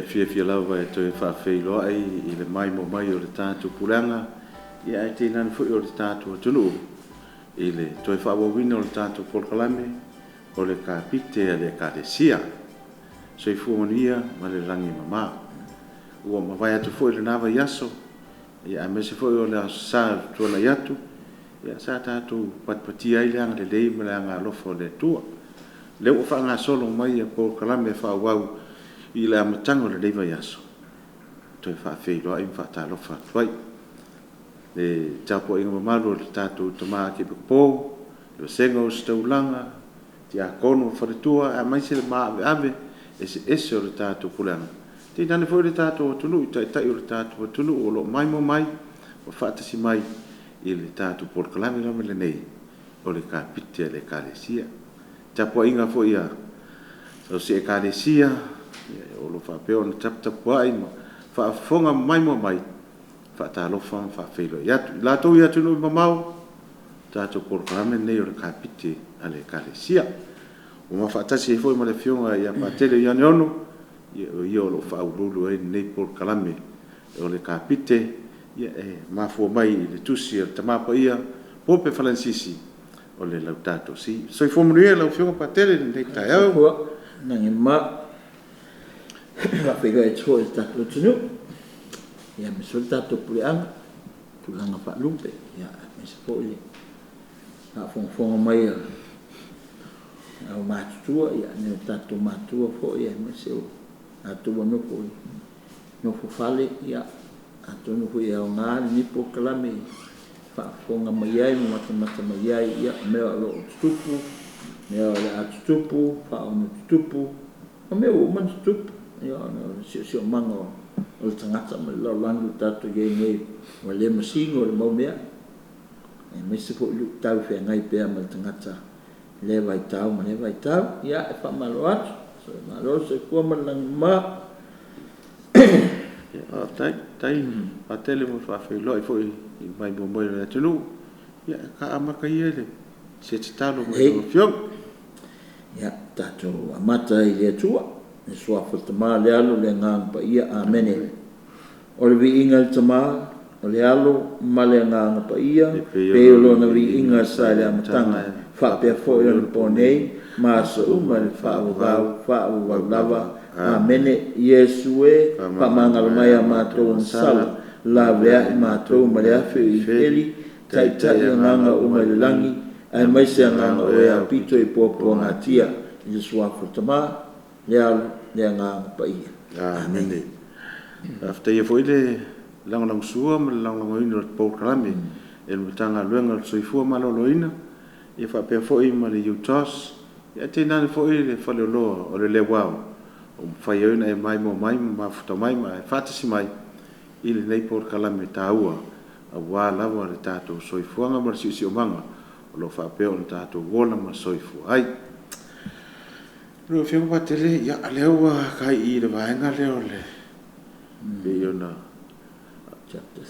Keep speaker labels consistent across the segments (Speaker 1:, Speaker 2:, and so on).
Speaker 1: fiafia lava e toe faafeiloai i le maimoa mai o le tatou puleaga, ia ae tainane foi o le tatou atunuu i le toe faaauauina o le tatou polokalame o le Kapite a le Ekalesia. Soifua manuia ma le lagi e mama. Ua mavae atu foi lena vaiaso, ia aemaise foi o le Aso Sa ua tuanai atu, ia sa tatou patipatia ai le agalelei ma le agaalofa o le Atua. O lea ua faagasolo mai polokalame faaauau i le amataga o lenei vaiaso, e toe faafeiloai ma faatalofa atu ai. Le tapuaiga mamalu a le tatou Tama Akepekepo, le Vasega Ositaulaga, Tiakono ma Faletua aemaise le maaveave eseese o le tatou puleaga, tainane foi le tatou atunuu i Taitai o le tatou atunuu o lo o maimoa mai ma faatasi mai i le tatou polokalame lava lenei o le Kapite a le Ekalesia. Tapuaiga foi a so o se Ekalesia o lo o faapea ona taputapuai ma faafofoga ma maimoa mai, faatalofa ma faafeiloai atu. I latou i atunuu e mamao, tatou polokalame lenei o le Kapite a le Ekalesia. Ua faatasi ai foi ma le Afioga ia Patele Ioane Ono, o ia o lo o faauluulu ai lenei polokalame o le Kapite, e mafua mai i le tusi a le Tama Paia Pope Falenisisi o le Laudato Si. Soifua manuia lau Afioga Patele i lenei taeao.
Speaker 2: Soifua ma ia manuia. E faafeiloai atu foi i le tatou atunuu, aemaise foi le tatou puleaga i tulaga faalupe, aemaise foi le faafogafoga mai a aumatutua, nai o tatou matua foi aemaise o latou ua nofo i nofofale. Ia, atonu foi e aoga lenei polokalame e faafofoga mai ai ma matamata mai ai i mea o lo o tutupu, mea o le a tutupu, faaonotutupu, ma mea ua uma ona tutupu, ona o le siosiomaga o le tagata ma le lalolagi ua tatou i ai nei, ua le masino le mau mea, aemaise foi luitau e feagai pea ma le tagata i lea vaitau ma lea vaitau. Ia, e faamalo atu, malo le soifua ma le lagi e mama.
Speaker 1: Faafetai, faafetai Patele mo le faafeiloai foi i le maimoa mai o le atunuu. Ia amata ia i se tatalo mai lau Afioga.
Speaker 2: Ia, tatou amata i le Atua, i le Suafa o le Tama, le Alo, le Agaga Paia. Amene. O le viiga i le Tama, o le Alo ma le Agaga Paia, e pei o lona viiga sa i le amataga, faapea foi ona po nei, ma aso uma i le faavavau, faavavau lava. Amene. Iesu e, faamagalo mai a matou agasala, laveai matou ma le afi o Ifeli, taitai agaga uma i le lagi, aemaise agaga o e aupito i puapuagatia, i le Suafa o le Tama, le Alo, le Agaga Paia.
Speaker 1: Amene. Faafetaia foi le lagolagosua ma le lagolagoina o le polokalame e le Matagaluega o le Soifua Maloloina, ia faapea foi ma le UTOS, ae tainane foi le faleoloa o le Le Uao, ua mafai ai ona e maimoa mai ma mafuta mai ma e faatasi mai i lenei polokalame taua aua lava le tatou soifuaga ma le siosiomaga o lo o faapea ona tatou ola ma soifua ai. Lau Afioga Patele, ia o lea ua ta'i i le vaega lea o le pei ona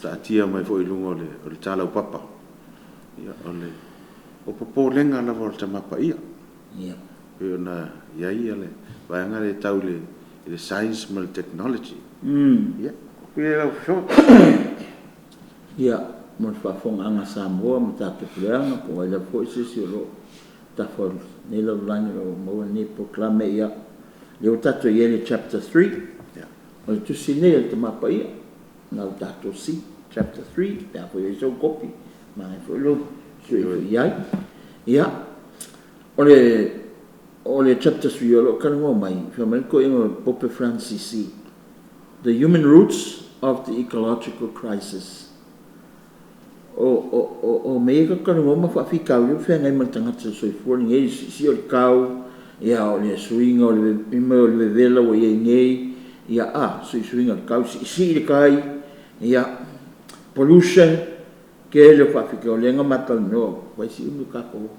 Speaker 1: taatia mai foi i luga o le talaupapa, ia o popolega lava o le Tama Paia. Pei ona i ai le vaega lea tau i le Science ma le Technology. Ia, lau Afioga.
Speaker 2: Ia, mo le faafofogaaga a Samoa ma tatou puleaga, po o ai lava foi se isi o lo o tafa o lenei lalolagi o lo o maua lenei polokalame, ia, lea ua tatou i ai i le Chapter 3, o le tusi lenei a le Tama Paia, Laudato Si, Chapter 3, pe a foi o i ai sou kopi, manaia foi lou sue ifo i ai. Ia, o le Chapter 3 o lo o talanoa mai, fai mai le toeaina o le Pope Francis, The Human Roots of the Ecological Crisis. O mea ia tatou te talanoa ma faafitauli ua feagai ma le tagata o le soifua lenei, le siisii o le tau, ia o le suiga o le mea o le vevela ua i ai nei, ia a, suiga o le tau, siisii le tai, ia, pollution, tele o faafitauli lea na ma talanoa, ua fai si umi o tatou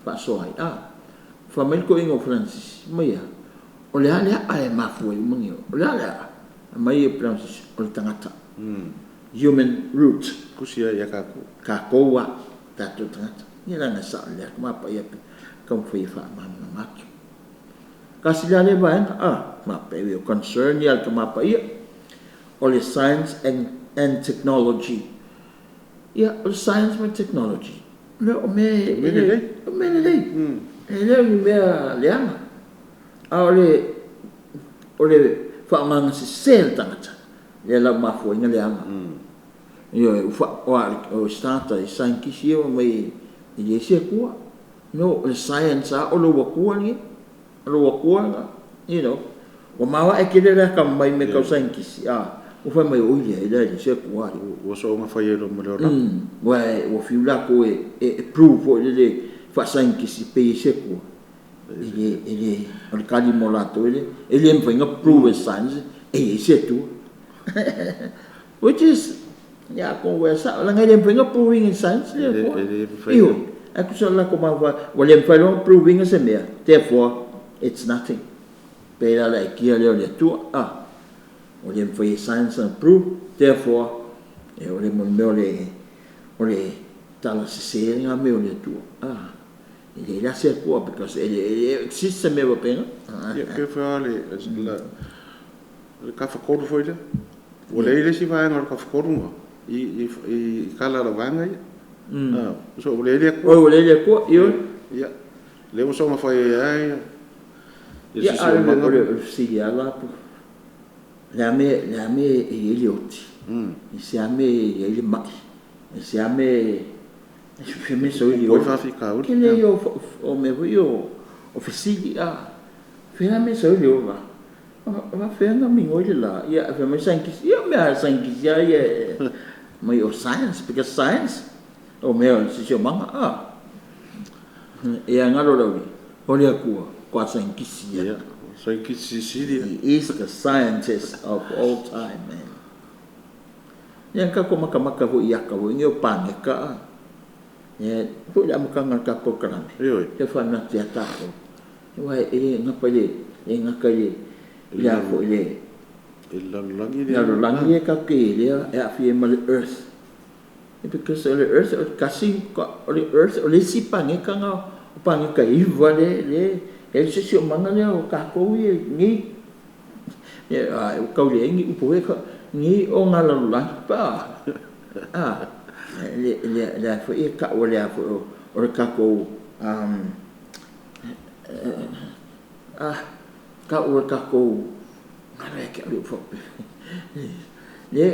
Speaker 2: faasoa ai, a. Fai mai le toeaina o Francis, fai mai e a? O le a le a'a e mafua ai uma nei, o le a le a'a? Fai mai Francis, o le tagata, human root.
Speaker 1: Tusi lava ia tatou.
Speaker 2: Tatou lava, tatou tagata. Ia leaga e sao lelei lava le Tama Paia e taumafai e faamalamalama atu. Kasi la lea vaega, a, ma pe o concern ia le tamapaia, o le science and technology. Ia, o le science ma technology, le o mea
Speaker 1: O mea lelei.
Speaker 2: O mea lelei. E le o ni mea leaga. A o le faaaogaga sese le tagata, lea lau mafuaina leaga. Ioe, o starter i scientist ia mai e le isi Atua. No, o le science a o lou Atua ni, o lou Atua na. Ua maoae tele le atamamai i mea tau scientist, a, ua fai mai oi leai la e leai se Atua ali.
Speaker 1: Ua soona fai ai loa ma le olaga.
Speaker 2: Ua ua fiu latou e prove foi lele faa-scientist pe i ai se Atua. E le o le tali mo latou e le mafai ona prove e science e i ai se Atua. Which is, ia, ko ua sao, laga e le mafai ona prove ina e science le Atua.
Speaker 1: E le mafai.
Speaker 2: Io, ai kusa la ko mafa, ua le mafai loa prove ina se mea, therefore it's nothing. Pe la le aikia lea o le Atua, ah, ua le mafai e science na prove, therefore, e o le mo le mea o le tala sese ngā mea o le Atua. Ah, e le la se Atua because e le exist se mea faapena.
Speaker 1: Ia, pe fa le kafatolu foi lea. Ua leai le isi vaega o le kafatolu na i kala la vaega ia. Ah, so ua leai le Atua.
Speaker 2: Oi, ua leai le Atua, io.
Speaker 1: Ia, lea ua soona fai ai ia.
Speaker 2: Ia, a o le fesili ala, le a mea e i ai le oti. I se a mea e i ai le mai. I se a mea e mea sau i le
Speaker 1: Oi
Speaker 2: oti.
Speaker 1: faafitauli.
Speaker 2: Ke le o mea foi o fesili a. Fea mea sau i le ola. Va fea na migoi le la. Ia, fea mai scientist. Ia, mea scientist ia ia mai o science, because science o mea o se manga a. Ia ngalo lau o le Atua kwa scientist ia.
Speaker 1: Ia, scientist sili.
Speaker 2: He is the scientist of all time, man. Ia ka ko maka maka ho ia ka ho ni o pangeka a. Ia, foi le amataga ka polokalame.
Speaker 1: Ioe.
Speaker 2: Te whana te atako. Wa e ngapa le e ngaka le le a fo le
Speaker 1: E lalolagi le.
Speaker 2: Lalolagi e ka ke lea e awhi e ma le earth. E because o le earth o kasi o le earth o le si pangeka nga o pangeka iwa le e se si o manga lea o kākou i ngi e a o kau le ngi upo e ka ngi o ngā lalolagi pa a le a fo e ka o le a fo o le kākou a ka o le kākou ngā ke au fo le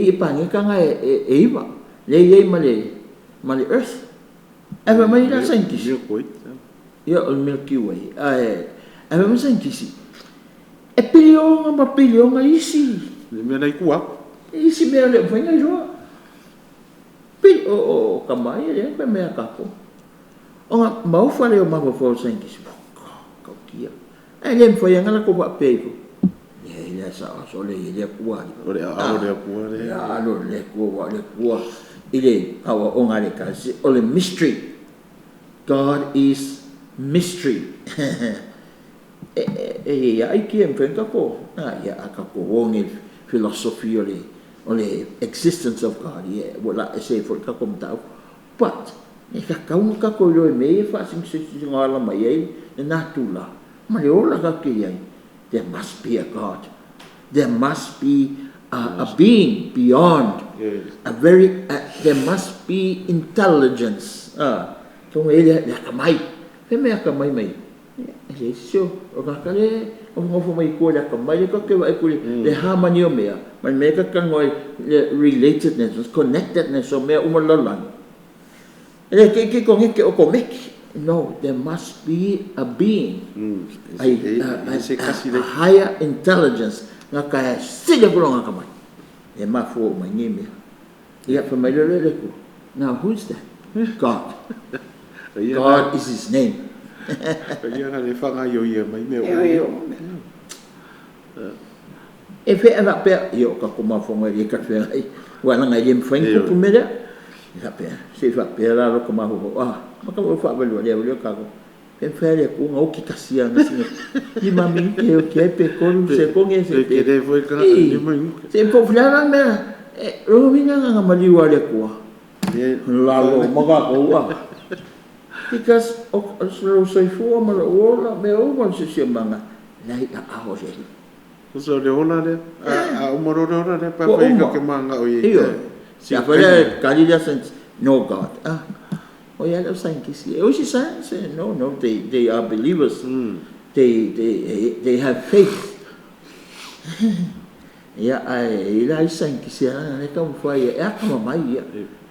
Speaker 2: e pangeka nga e iwa le i ma le earth e fa mai la scientist.
Speaker 1: Milky Way.
Speaker 2: Ia, o le Milky Way. Ae, e fa mai scientist. E pilionga ma pilionga isi.
Speaker 1: Le mea nei kua.
Speaker 2: Isi mea le mawhainga i roa. Pili, o ka mai e le mea kako. O ngā maufa le o mafa scientist. Kau kia. E le mwhai anga la ko wa pe. Ia le sa so le le kua.
Speaker 1: O le alo le kua le.
Speaker 2: Le alo le kua wa le kua. I le awa o ngā le kasi. O le mystery. God is mystery. E ia ai ki e mwhenga ko. Ah, ia a ka ko wonge philosophy o le existence of God. Ia, wala e se fo ka ko mtau. But, e ka kaunga ka ko ilo e me e wha sing se se ngā ala mai ei, e nā tūla. Ma le ola ka ke iai. There must be a God. There must be a being beyond. A very, there must be intelligence. Ah, tonga e le ka mai. Fe mea ka mai mai. E le sio, o ka kale, o ngofo mai ko le ka mai le ka ke wa e ko le ha mani o mea. Mai me ka ka ngoi le relatedness, connectedness o mea uma lalangi. E le ke ko nge ke o ko meki. No, there must be a being. A,
Speaker 1: E se kasi
Speaker 2: a
Speaker 1: le.
Speaker 2: higher intelligence nga ka e sile kuro nga kamai. E mafu o mai ngi mea. Ia fa mai le le ku. Now who's that? God.
Speaker 1: Ia
Speaker 2: God is his name.
Speaker 1: Ia na le whanga i o ia mai mea.
Speaker 2: E o E fe ana pe ia o ka ko mafonga i ka fe ai. Wa na ngai le mwhain kupu me lea. E fa pe se fa pe la ro ko mahu ah ma ka fa ba le le ka ko. Pe fe le ku ngau ki kasia nga singa. Ni mami ke o ke pe ko se ko nge se
Speaker 1: E ke
Speaker 2: pe.
Speaker 1: le foi ka ni mai.
Speaker 2: Se po fla me e ro winga nga mali wa le kua.
Speaker 1: Le
Speaker 2: Lalo maka ko wa. Because o lou soifua ma lou ola, mea uma o le siosiomaga, la i aao o le Alii.
Speaker 1: Tusa o le ola lea, a uma loa le ola lea, pe
Speaker 2: Ua
Speaker 1: afai
Speaker 2: uma.
Speaker 1: ka te manao i
Speaker 2: Ioe.
Speaker 1: si
Speaker 2: Afai lea tali lea science, no God. Ah, o ia le scientist. O isi science, no, no, they are believers. They have faith. Ia, ae i la isi scientist ia, le taumafai e atamamai ia.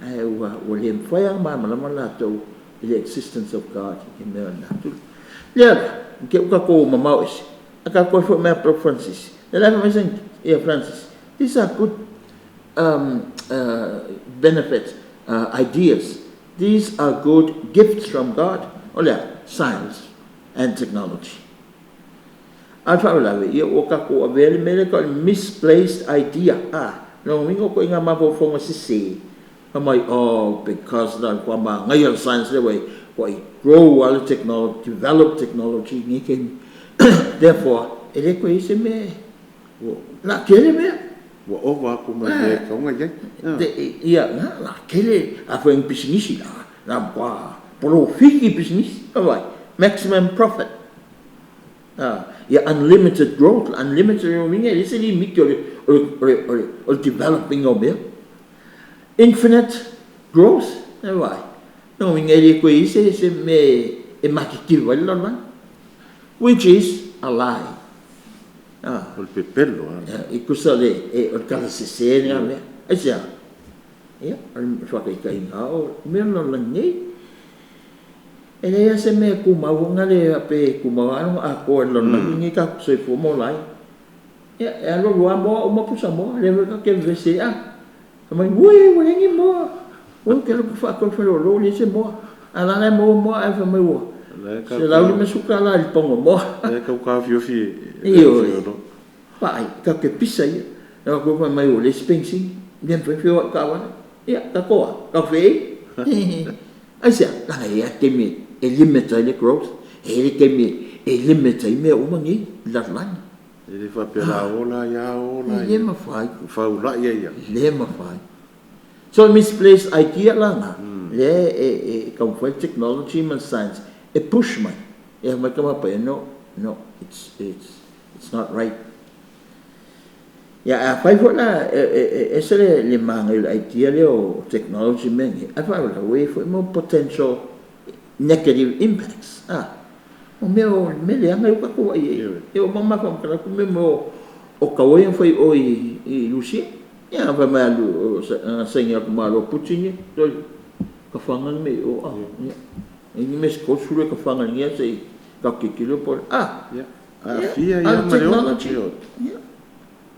Speaker 2: Ae ua le mafai ona malamalama latou i le existence of God i mea o le natura. Lea la, ke uka ko mamao ese. A ka koe foi mea Pope Francis. Le la mai scientist, ia Francis. These are good benefits, ideas. These are good gifts from God. O lea, science and technology. A faalavelave, ia ua tatou avea le mea lea tau o le misplaced idea. Ah, lona uiga o ituaiga mafaufauga sese. Fai mai, oh, because la ua magaia le science lea ua i grow lava le technology, develop technology i lenei taimi. Therefore, e le toe i ai se mea la tele mea.
Speaker 1: Ua ova atu ma le mea e tatau ona i ai.
Speaker 2: Ia, la tele, a fai ni pisinisi, la matua polofiki pisinisi. Vai, maximum profit. Ah, ia unlimited growth, unlimited o uiga e leai se limiti o le developing o mea. Infinite growth, e vai. Lona uiga e le toe i ai se mea e matitiva ai le lalolagi. Which is a lie. Ah.
Speaker 1: O le pepelo.
Speaker 2: E tusa le o le tala sese lena mea. Aisea? Ia, o le faataitaiga o mea o le lalolagi nei. E leai lava se mea e tumau ona le pe tumau lava ona atoa i le lalolagi lenei tatou soifua ma ola ai. Ia, e alu alu lava moa uma pusa moa, lea foi tatou te vevesi ai, ah, fai mai, ui, ua leai ni moa. Ui, ou te alu atu faatau i le faleoloa ua leai se moa. A o la e maua moa ae fai mai ua $150 i le pauga moa.
Speaker 1: E tau taofiofi e.
Speaker 2: Ioe. Vaai, tatou te pisa ia. E atu fai mai ua leai se penisini, le mafai ona feoai i taavale. Ia, tatou a, taufeei. Aisea? Leaga e i ai lava taimi e limit ai le growth, e i ai le taimi e limit ai mea uma nei i le lalolagi.
Speaker 1: E le faapea la ola ia ola
Speaker 2: E le mafai.
Speaker 1: Faulai ai ia.
Speaker 2: Le mafai. So misplaced idea la na, lea e taumafai technology ma le science e push mai. E aumai ka faapea, no, no, it's not right. Ia, afai foi la e ese le magaia o le idea lea o technology mea nei, ae faalavelave ua i ai foi mo potential negative impacts. Ah, o mea o mea leaga ia ua tatou vaai i ai. E oo mai ma faamatala atu mea o taua ia na fai o i Rusia. Ia, fai mai alu saini atu malo Putin ia, soli, tafaga le mea i o, ah. Ia, e ni mea se 30 e tafaga i lenei se i tatou tilotilo po o ah.
Speaker 1: Ia, aafia ia ma le
Speaker 2: technology. Ia.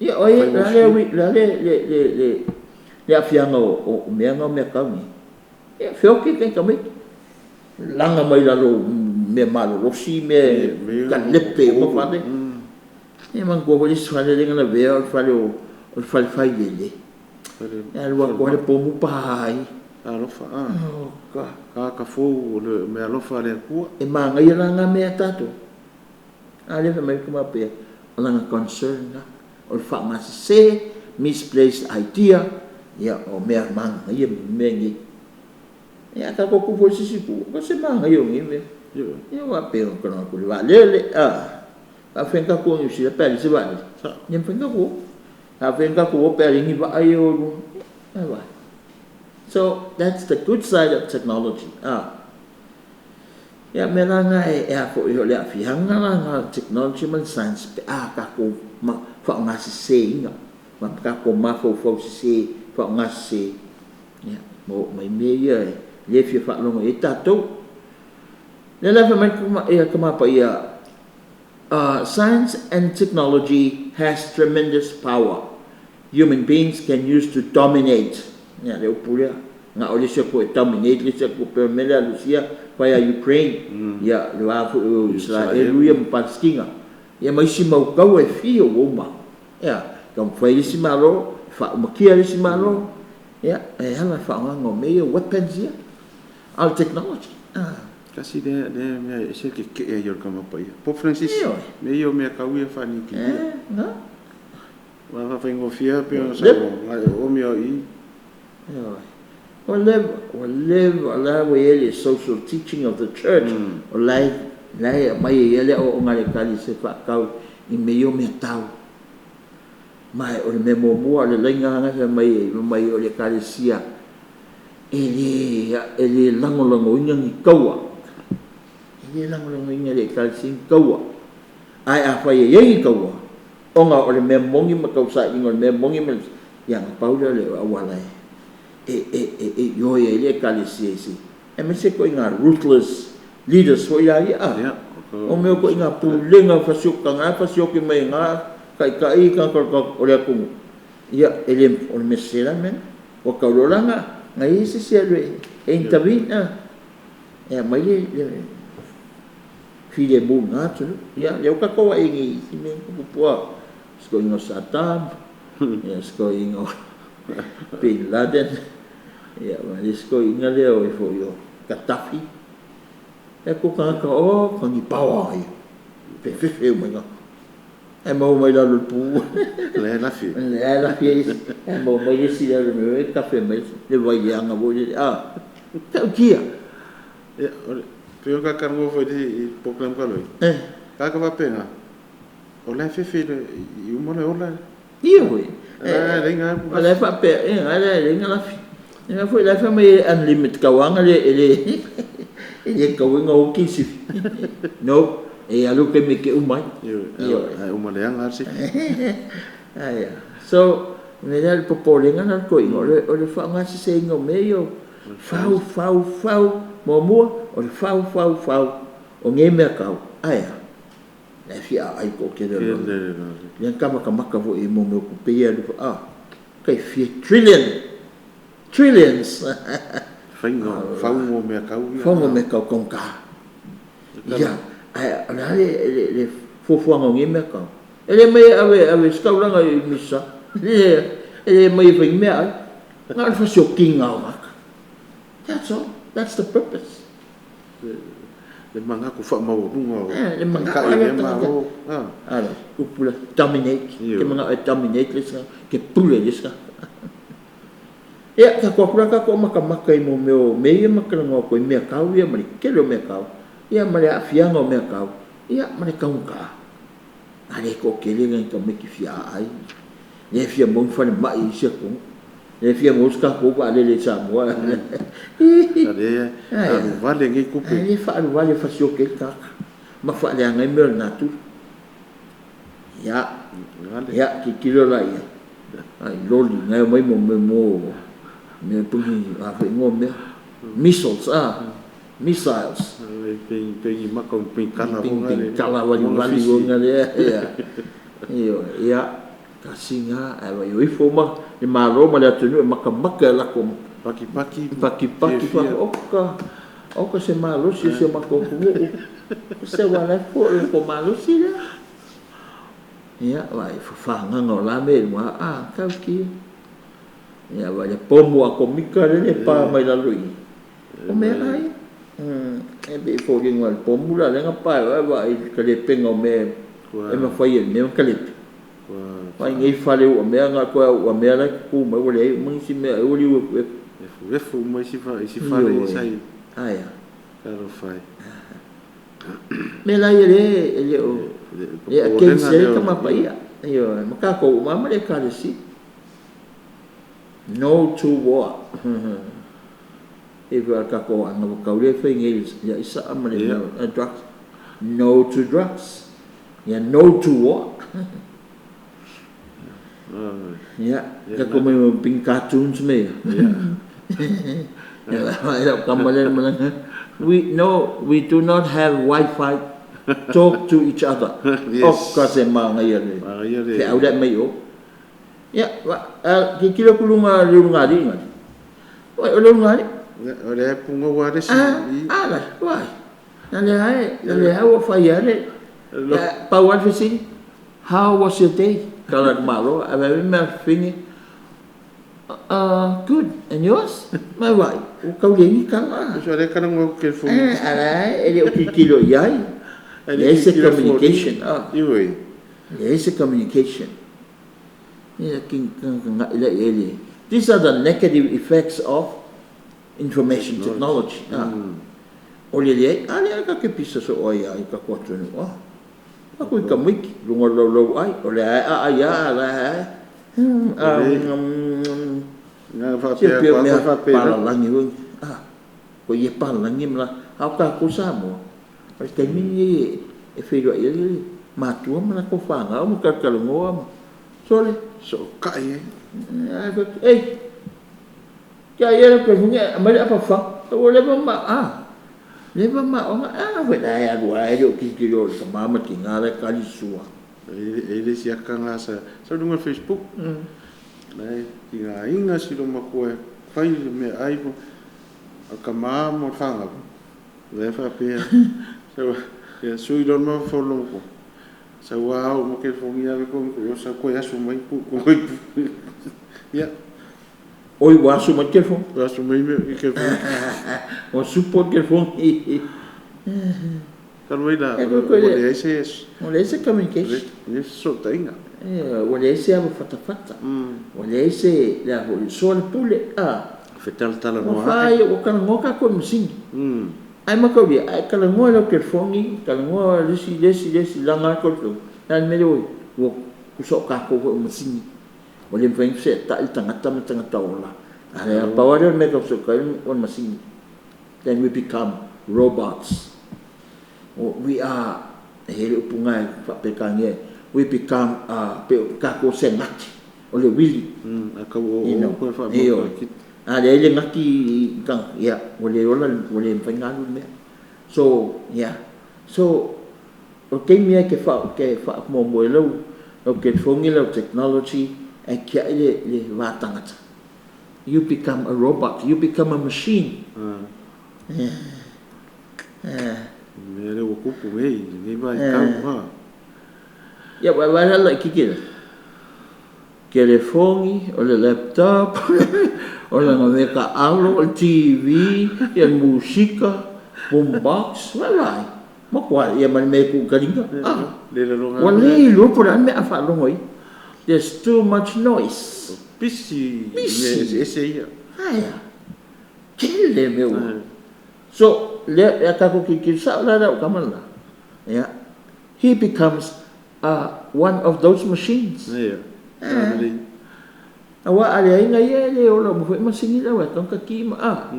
Speaker 2: Ia, o ai, la le le aafiaga o mea na o mea tau nei. Ia, feoti taitamaiti. Laga mai lalo mea malolosi, mea kalepe uma fale. Ia manatua foi le isi fale lea na lavea o le fale o le fale failele. E alu atu lava le pomu pa ai.
Speaker 1: Alofa, ah.
Speaker 2: Oh God.
Speaker 1: Ka fou o le mea alofa a le Atua.
Speaker 2: E magaia la ngā mea tatou. A lea fai mai ka faapea, o lana concern na. O le faamasese, misplaced idea, ia o mea magaia mea nei. Ia tatou tu foi sisi tu, o se magaia o nei mea. Ia ua pe o kana ku le vaalele, ah. Faafetai tatou Niu Sila pe a leai se vaalele. Ia mafai ona tatou o. Faafetai tatou o pe a leai ni vaa ia o lua. Ia vai. So that's the good side of technology. Ah. Ia mea la na e a foi o le aafiaga la na technology ma le science pe a tatou faaaogasese ma tatou mafaufau sese faaaogasese. Ia, ma oo mai mea ia e le fia faalogo i ai tatou. Lea la fai mai ia tamapaia, science and technology has tremendous power human beings can use to dominate. Ia, le upu lea. Na o le isi atu e dominate le isi atu pe o le mea lea a Rusia fai a Ukraine. Ia, le va foi o Israel ia ma Palestina. Ia ma isi mau taua e fia ua uma. Ia, taumafai le isi malo, faaumakia le isi malo. Ia, e ala faaaogaga o mea ia weapons ia. A o le technology. Ah.
Speaker 1: Kasi lea mea e ese ke ke ai o le tamapaia. Pope Francis,
Speaker 2: Ioe.
Speaker 1: mea ia o mea kau ia faanikilia.
Speaker 2: Eh, na.
Speaker 1: Ua faafaigofie pe ona
Speaker 2: Lep.
Speaker 1: sau o mea i.
Speaker 2: Ioe. Ua leva, ua leva, o la ua i ai le social teaching of the church, o la e, la e aumai ai lava le aoaoga a le Ekalesia e faatatau i mea ia o meatau. Ma o le mea muamua, o le laina lava na fai mai ai, fai mai o le Ekalesia e le, e le lagolagoina ni taua. E le lagolagoina e le Ekalesia ni taua. Ae afai e i ai ni taua, ona o le mea moni ma tausailiga o le mea moni ma le, ia na pau lea o le auala e e e e e ioe ai le Ekalesia i se, aemaise ituaiga ruthless leaders foi la ia a. O mea o ituaiga pulega fasioti tagata, fasioti mai e na taitai tagata o le atunuu, ia e le, o le mea sese la le mea lena. Ua tau loa la na i ai se isi e alu e intervene a, e aumai le le filemu i lena atunuu. Ia lea ua tatou vaai nei i isi mea na tutupu a, si toeaina o Saddam, ia si toeaina o Bin Laden, ia ma le isi toeaina lea o foi o Gaddafi. E ko tagata o ka ni paoa ia. Fefefe uma i Ae maua mai lalo le pu.
Speaker 1: Le lafi.
Speaker 2: Le lafi e isi. Ae maua mai le isi lalo le kafe mai le vai leaga foi lele. Ah, ta'utia.
Speaker 1: Ia, o le pei o ka kalanoa foi i program talu ai. Tagata faapena, o la e fefe i uma le ola.
Speaker 2: Ia foi.
Speaker 1: La e leai na
Speaker 2: O la e faapea, e la e leai na lafi. Ina foi la e fai mai e unlimited tauaga le e le e le tatau ai ona oti le sifi. No, e alu le taimi e te uma ai.
Speaker 1: Ioe, ae uma leaga lava le sifi.
Speaker 2: Aia. So, o le mea lea o le popolega lena o le toeaina, o le faaaogaseseina o mea ia o fau, fau, fau, muamua o le fau, fau, fau o nei mea tau, ae a? La e fia aai le toatele o le lalolagi. Lea na ta matamata foi i mea o tupe ia e alu, a, tai fia trillion, trillions.
Speaker 1: Faiga, fauga o mea tau ia.
Speaker 2: Fauga o mea tau taugata. Ia, ae o le a le fuafuaga o nei mea tau? E le mai e ave, ave se taulaga i Misa. E le mai e fai ni meaai. Na o le fasiokiga o tagata. That's all. That's the purpose.
Speaker 1: Le manatu faamaualuga o
Speaker 2: Le manao
Speaker 1: taitai o
Speaker 2: lea
Speaker 1: lea
Speaker 2: tagata.
Speaker 1: Malo.
Speaker 2: Ala, upu la, dominate. Ke manao e dominate le isi tagata, ke pule i le isi tagata. Ia, tatou atu la tatou matamata i mea o mea ia ma talanoa atu ai, mea tau ia ma le tele o mea tau, ia ma le aafiaga o mea tau, ia ma le taugata. A le toatele nai tamaiti fia aai, le fia maua ni falemai i isi atunuu, le fia maua se tatou vaalele i Samoa.
Speaker 1: A lea alu vale nei tupe.
Speaker 2: Ae le faaalu vale e fasioki ai le tagata ma faaleaga ai mea o le natura. Ia, ia, tilotilo la i ai. Ai loli, na e omai mo mea mo mea puni a foi igoa o mea. Missiles, ah, missiles.
Speaker 1: Pei maka o pei kala
Speaker 2: Ping ping kala valivali ona lea. Ia. Ioe, ia, tasi na, ae vaai o ifo ma le Malo ma le atunuu e matamata e lako
Speaker 1: Paki
Speaker 2: paki paki
Speaker 1: fiafia.
Speaker 2: Oka, oka se malosi o si o matou atunuu. Se ua la e fua o le latou malosi lea. Ia, vaai, fafagaga o la mea i luga, a, tautia. Ia, vaai le pomu atomika lele e pa mai lalo i i. O mea la ia. E pei e foliga o le pomu la lea na pa e vaai i le talepega o mea e mafai e le mea ona talepe. Vaai nei fale uamea na o le toe au uamea la e tutu mai ua leai uma nisi mea ai ua liu efuefu.
Speaker 1: Efuefu uma isi fale
Speaker 2: Ioe.
Speaker 1: sai.
Speaker 2: Aia.
Speaker 1: Talofa e.
Speaker 2: Mea la ia lea e le o le
Speaker 1: Popolega
Speaker 2: against ai le
Speaker 1: lea
Speaker 2: Tama Paia. Ioe, ma tatou uma lava ma le Ekalesia. No to war. E pei o le tatou anavatau lea e fai nei i le aisaa ma le mea o drugs. No to drugs. Ia no to war. Ia, tatou mai ma ping cartoons me ia. Ia, lau tama lea malaga. We, no, we do not have Wi-Fi. Talk to each other.
Speaker 1: Yes.
Speaker 2: Oka se manaia le.
Speaker 1: Manaia le.
Speaker 2: Feau lea mai o. Ia, tilotilo atu luga le ulugalii ngali. Oi, o le ulugalii.
Speaker 1: O le pugou lava le isi.
Speaker 2: Ah, ah, la, wai. Na le ai, na le ai ua fai ai le. Pau lava le fesili. How was your day? Tala le Malo, ae vaai mea fafine. Good. And yours? Mai vai, ua tau leai ni tala.
Speaker 1: Uso le kana ngau ke fo.
Speaker 2: Eh, ala e le o tilotilo i ai. Leai se communication. Ah.
Speaker 1: Ioi.
Speaker 2: Leai se communication. Ia king nga'i la i ai le. These are the negative effects of Information technology. O le leai, a lea ka ke pisa so ai ai ka ko atu no. A ko ka miki lunga lau lau ai, o le ai a ai a la ai.
Speaker 1: Nga faapea ko
Speaker 2: mea
Speaker 1: faapea
Speaker 2: palalagi foi. Ah, ko ie palalagi ma la au ka ko sa mo. O le taimi ni e feiloai ai le matua ma latou fanau ma talatalanoa ma sole.
Speaker 1: So kai e.
Speaker 2: Ai fai atu, "Ei, kia ia le telefoni e aumai le apafaga." Ua leva ma leva ma aoga. A foi la e alu lava e le o tilotilo i le tama ma le tina la e tali le sua.
Speaker 1: E le isi aka sa sa luga Facebook. Lai tigaina si lo makua fai le mea ai mo a ka ma mo fanga. Le faapea. So ia sui lo ma fo ko. Sa wa o mo ke fongi ave ko ko sa ko asu mai ku ko. Ia.
Speaker 2: Oi ua asu mai telefoni.
Speaker 1: Asu mai me ke fongi.
Speaker 2: Ua supo telefoni.
Speaker 1: Talu ai la
Speaker 2: E, ko-
Speaker 1: ua leai se
Speaker 2: Ua leai se communication.
Speaker 1: Le fesootaiga.
Speaker 2: Ua leai se ava fatafata. Ua leai se le a foi soa le pule.
Speaker 1: Fetalatala
Speaker 2: Ua
Speaker 1: noa.
Speaker 2: Fai ua talanoa tatou i masini. Ai mataulia, ai talanoa i lau telefoni, talanoa le isi, le isi, le isi, laga atu le telefoni. Le a le mea lea ua i ai? Ua tusa o tatou foi o masini. Ua le mafai ona feseetai le tagata ma le tagata ola. A lea, pau lava lea o le mea e tau fesootai o le masini. Then we become robots. We are, e i ai le upu lena e faa-Peretania, we become, pei o tatou se gati, o le uili.
Speaker 1: A kau o
Speaker 2: You know,
Speaker 1: o koe
Speaker 2: ioe.
Speaker 1: faamauka.
Speaker 2: A leai le gati i tagata, ia, ua le ola, ua le mafai ona alu le mea. So, yeah. So, o le taimi lava e te faamuamua ai lau lau telefoni, lau technology, ae tiai le va tagata. You become a robot, you become a machine.
Speaker 1: Mea lea ua tupu nei lenei vaitau ha.
Speaker 2: Ia, vaai la laitiiti lea. Telefoni, o le laptop, o lana mea taalo, o le TV, ia le musika, boombox, vaai. Matua ia ma le mea e tuu i taliga.
Speaker 1: Le laloga.
Speaker 2: Ua le iloa po o le a le mea a faalogo ai. There's too much noise.
Speaker 1: Pisi.
Speaker 2: Pisi.
Speaker 1: Mea eseese ia.
Speaker 2: Aia. Tele mea ua. So, lea e a tatou tilotilo sao la lau tama lena. Yeah. He becomes one of those machines.
Speaker 1: Ia. Lelei.
Speaker 2: Aua a leai na ia e le ola uma foi masini lau e tau ki ma a.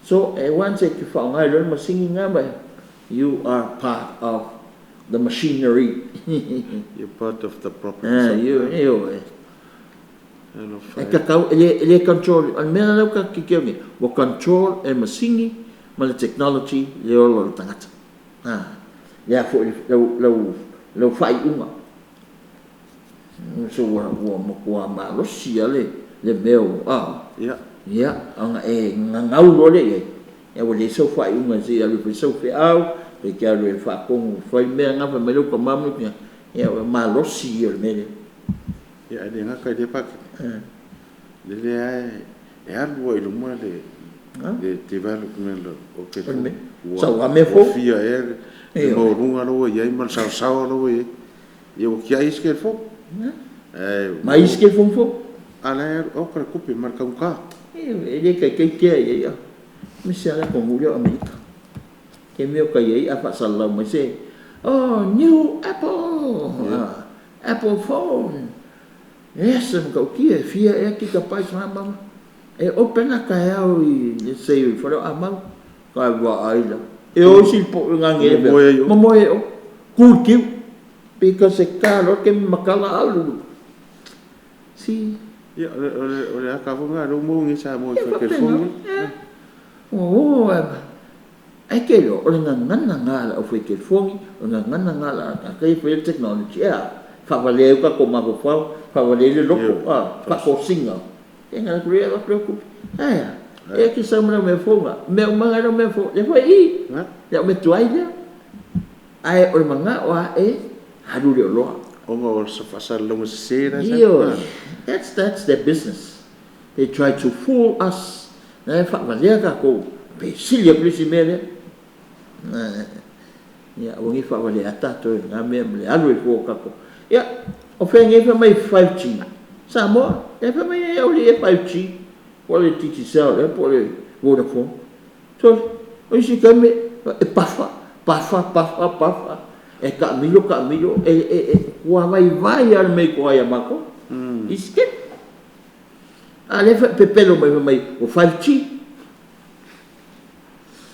Speaker 2: So, e once e te whaongai loa le masini ngā mai, you are part of the machinery.
Speaker 1: You're part of the problem.
Speaker 2: You, you, e.
Speaker 1: Alofa
Speaker 2: E kakau, e le control, o le mea lau ka kikeo nei, ua control e masini ma le technology le ola o le tagata. Lea foi lau, lau, lau faaiuga. So ua matua malosi a le mea ua,
Speaker 1: Ia.
Speaker 2: Ia, ona e gagau loa lea i ai. Ia ua leai sau faaiuga se i alu e fai sau feau, pe te alu e faatonu fai mea na fai mai lau tama ma lau tina. Ia ua malosi ia o le mea lea.
Speaker 1: Ia e le gata i lea Pakeke. Le lea e alu ai i luma le le development o
Speaker 2: O le mea.
Speaker 1: Ua
Speaker 2: Sau a mea
Speaker 1: ua
Speaker 2: fou.
Speaker 1: Fia ea le maualuga la ua i ai ma le saosaoa la ua i ai. Ia ua tiai isi telefoni.
Speaker 2: Ma isi telefoni fou.
Speaker 1: A la e oka le tupe ma le taugata.
Speaker 2: E le taitai tea i ai a. Mese ala tonu lea o Amerika. Ke mea o kai ai a faasalalau mai se, "Oh, new Apple, Apple phone." Yes, e matautia e fia ea gigabytes ma ma. E open a taeao i let's say i fale o Amau. Ka vaai la. E o isi po ngā ngere.
Speaker 1: Momoe ai o.
Speaker 2: Momoe o. Cool kiu. Because e ka loa ke makala alu. Si.
Speaker 1: Ia o le aka foi ngā leo mo ngi sa mo i
Speaker 2: E
Speaker 1: fa
Speaker 2: faapena.
Speaker 1: telefoni.
Speaker 2: O, ai ke lo, o le gagana ngā la au fai telefoni, o le gagana ngā la a kai fai le technology, ea, whawalea uka ko mafofau, whawalea le loko, whakosinga. E ngā kure a preocupe. Aia, e ke sa mea mea fonga, mea umanga lau mea fonga, le fai i, le o me tuai lea. Ai, o le manga o a e, haru le o loa.
Speaker 1: Onga o sa faasalalauga sesē la sa.
Speaker 2: Io, that's their business. They try to fool us. Na e whawalea kākou, pe sili aku le isi mea lea. Ia, ua ni whawalea tātou e ngā mea ma le alu e fua o kākou. Ia, o whea ngei wha mai 5G. Samoa, e wha mai e auli e 5G. Po le Digicel, e po le Vodafone. Sole, o isi taimi e pafa, pafa, pafa, pafa, e taamilo, taamilo, e ua vaivai lava le mea i tua ia matou. Isi taimi. A o lea e pepelo mai fai mai ua 5G.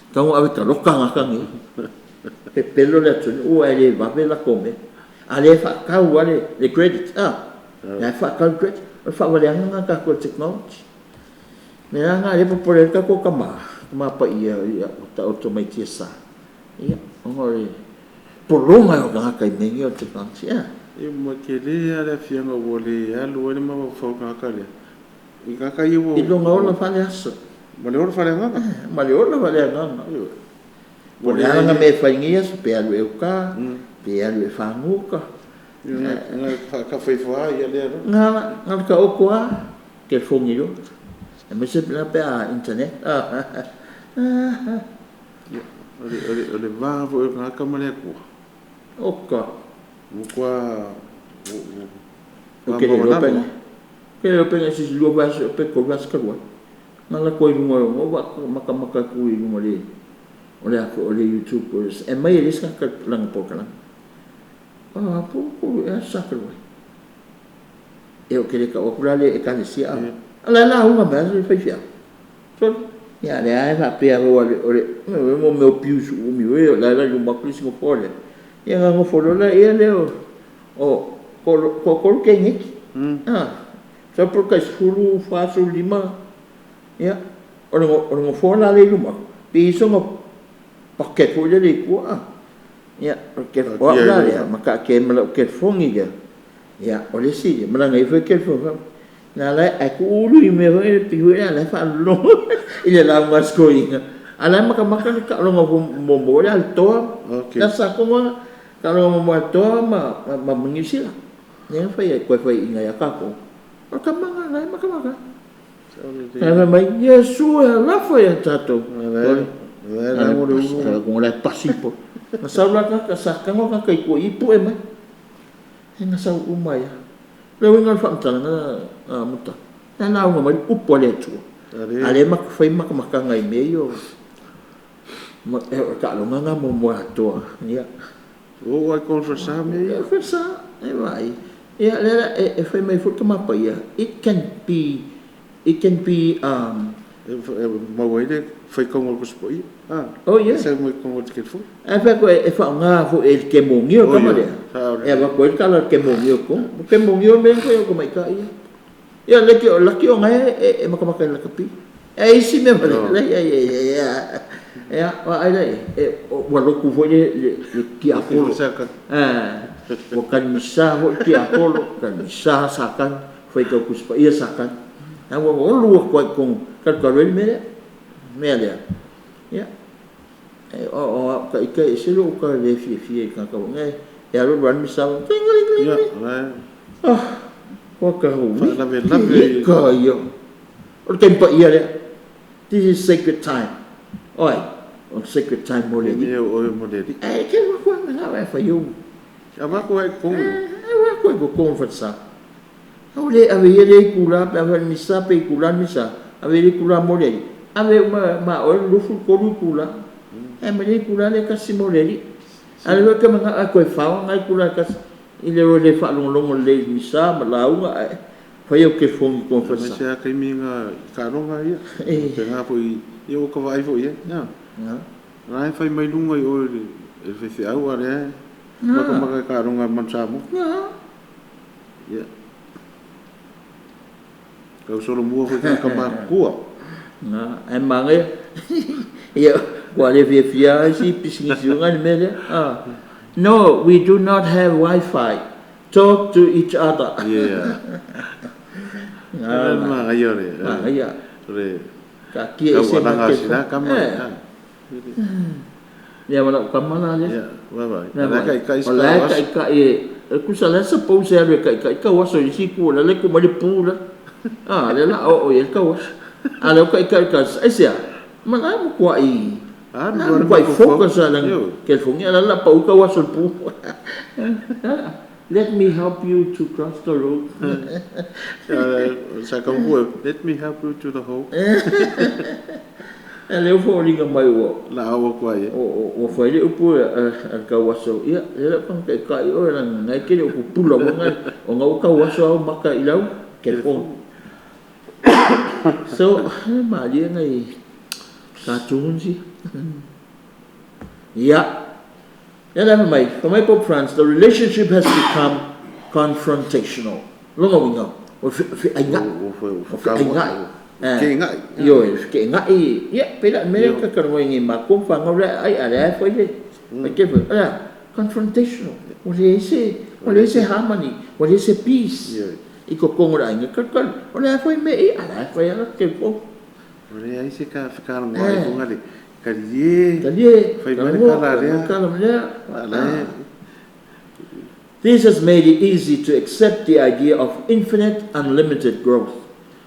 Speaker 2: Tatau ona ave taloka tagata nei. Pepelo le atunuu ae le vave latou mea. A o lea e faatau lava le credit, a? O la e faatau le credit. O le faavaleaga lena a tatou e le technology. O le mea la lena o lea e popole ai le tatou tama, Tama Paia ua taoto mai tiasa, ia, ona o le pologa o tagata i mea nei o le technology, a?
Speaker 1: Ia ma tele lava le aafiaga ua le alu ai le mafaufau o le tagata lea i tagata ia ua
Speaker 2: I lona ola faaleaso.
Speaker 1: Ma le ola faaleagaga.
Speaker 2: Ma le ola faaleagaga. Po o le a lana mea e fai i lenei aso, pe alu e uta, pe alu e faguta.
Speaker 1: Na faatafaifo lava ia lea loa.
Speaker 2: Na o le taoto lava, telefoni loa. Aemaise la pe a internet.
Speaker 1: Ia, o le va foi o le tagata ma le Atua.
Speaker 2: Oka.
Speaker 1: Ua matua
Speaker 2: Ou te le iloa pe na e se isi 2 vaiaso pe 3 vaiaso talu ai. Na alu atu ai i luga o ou matamata atu i luga o le a foi o le YouTube e aumai e le isi tagata lana polokalame. Ah, po po e aso sa talu ai. E ou te le tau atu la le Ekalesia. A la e lauga mai lava le faifeau. Sole. Ia lea e faapea o le mo mea o piusu umi foi o la e i luma atu le isi nofoa lea. Ia na nofo loa lea lea o toatolu teineiti. Ah, sau po o le tai 14, 15, ia, o le nofoa la lea i luma atu, pe i ai sona paket foi lele i tua, ah. Ia, o au la lea, ma taatia ai ma lau telefoni lea, ia, o le isi, ma lana ia foi telefoni, na la e tuulu i mea foi le pei foi lea la e faalologo i le lauga a si toeaina. A o la e matamata le taaloga muamua le Alitoa, le aso Sa tonu lava, taaloga muamua a Alitoa ma Niu Sila. Lea na fai ai, toe faiaina ia tatou. O le tama lena la e matamata. Ae fai mai, Iesu e alofa ia tatou. O la e pasi po. Na sau la tagata, sa tago tagata i tua i i pue mai. E na sau uma ai lava. O le uiga o le faamatalaga a Muta, e lauga mai le upu a le Atua. A lea e fai matamataga i mea ia o le taaloga lena muamua atoa. Ia.
Speaker 1: O ai conference mea ia.
Speaker 2: Conference e vaai. Ia lea e fai mai foi le Tama Paia, it can be
Speaker 1: E maua ai le faitauga o le Tusi Paia.
Speaker 2: Oh yeah.
Speaker 1: E sau mai totonu o le telefoni.
Speaker 2: Ae fai atu e faaaoga foi e le kemonio le tama lea. E avatu ai le tala a le kemonio i totonu. O kemonio mea na fai e au tamaitai ia. Ia laki ona e matamata i le lakapi. E isi mea vale. Ia, vaai la ua lotu foi le tiapolo. Ua kalimisa foi le tiapolo, kalimisa Satani, faitau Tusi Paia Satani. A ua olu atu ai i totonu, talu ai le mea lea. Mea lea. Ia. O au ta ita e ese lou ta le fiafia i tagata foi e alu alu lava le misa.
Speaker 1: Ia,
Speaker 2: Ah, ua tau
Speaker 1: faalavelave.
Speaker 2: Ka ia. O le taimi paia lea. This is sacred time. Oi, o sacred time mo le
Speaker 1: alii. O mo le alii.
Speaker 2: E te alu atu ai, e fai au.
Speaker 1: Avatu ai totonu.
Speaker 2: E avatu ai totonu falesa. Au le ave ia le itula, pe ave le misa, pe itula le misa. Ave le itula mo le alii. Ave uma ma oe 23 itula. E ma le itula le kasi mo le alii. A le te mana a koe whao ngai itula kasi. I le o le whaalongolongo le misa ma lauga ae fai au telefoni totonu falesa.
Speaker 1: Aemaise lava taimi nga i taaloga ia. Pe nga foi ia ua ka vaai foi i ai. La e fai mai luga i oe le faifeau a lea matamata i taaloga a le Manu Samoa. Ia. Tau solomua foi tagata matutua.
Speaker 2: Ae manaia. Ia, ua le fiafia ai si pisinisi ona le mea lea. No, we do not have Wi-Fi. Talk to each other.
Speaker 1: Yeah. Manaia le.
Speaker 2: Manaia.
Speaker 1: Le
Speaker 2: taatia ese ma
Speaker 1: taualaga a sina kama.
Speaker 2: Ia ma lau kama la lea.
Speaker 1: Ia, vaai. O la e taitai
Speaker 2: O la e taitai e kusa la suppose e alu e taitai tau aso i isi itu o la le tu mai le pu la. Ah, lea la o i ai le tau aso. A lea o taitai ka aisea. Ma la matuai. La matuai focus a la telefoni a la la pau tau aso i le pu. Let me help you to cross the road.
Speaker 1: Sa kaupua, let me help you to the hole.
Speaker 2: E leo foliga mai ua
Speaker 1: La aua kua ia.
Speaker 2: Ua fai le upu a le kauaso, ia, le lau kanga kai kai o la ngai ke le upu pula o ngai o ngau kauaso au maka i lau telefone. So, malie ngai cartoons. Ia. Ia la mai, for mai Pope Francis, the relationship has become confrontational. Longa winga. O fe ai nga.
Speaker 1: O
Speaker 2: fe ai nga.
Speaker 1: Ke ngai.
Speaker 2: Io e ke ngai. Ia, pela me ka ka ngoi ngi ma ko fa ngau ai a le foi le. Mai ke foi. Ala, confrontational. O le se harmony, o le se peace. I ko kongo ai nga ka ka. O le foi me i ala foi ala ke ko.
Speaker 1: O le ai se ka whakara ngā i konga le. Kalie.
Speaker 2: Kalie.
Speaker 1: Fai mai kala lea.
Speaker 2: Kala lea.
Speaker 1: Ala.
Speaker 2: This has made it easy to accept the idea of infinite, unlimited growth,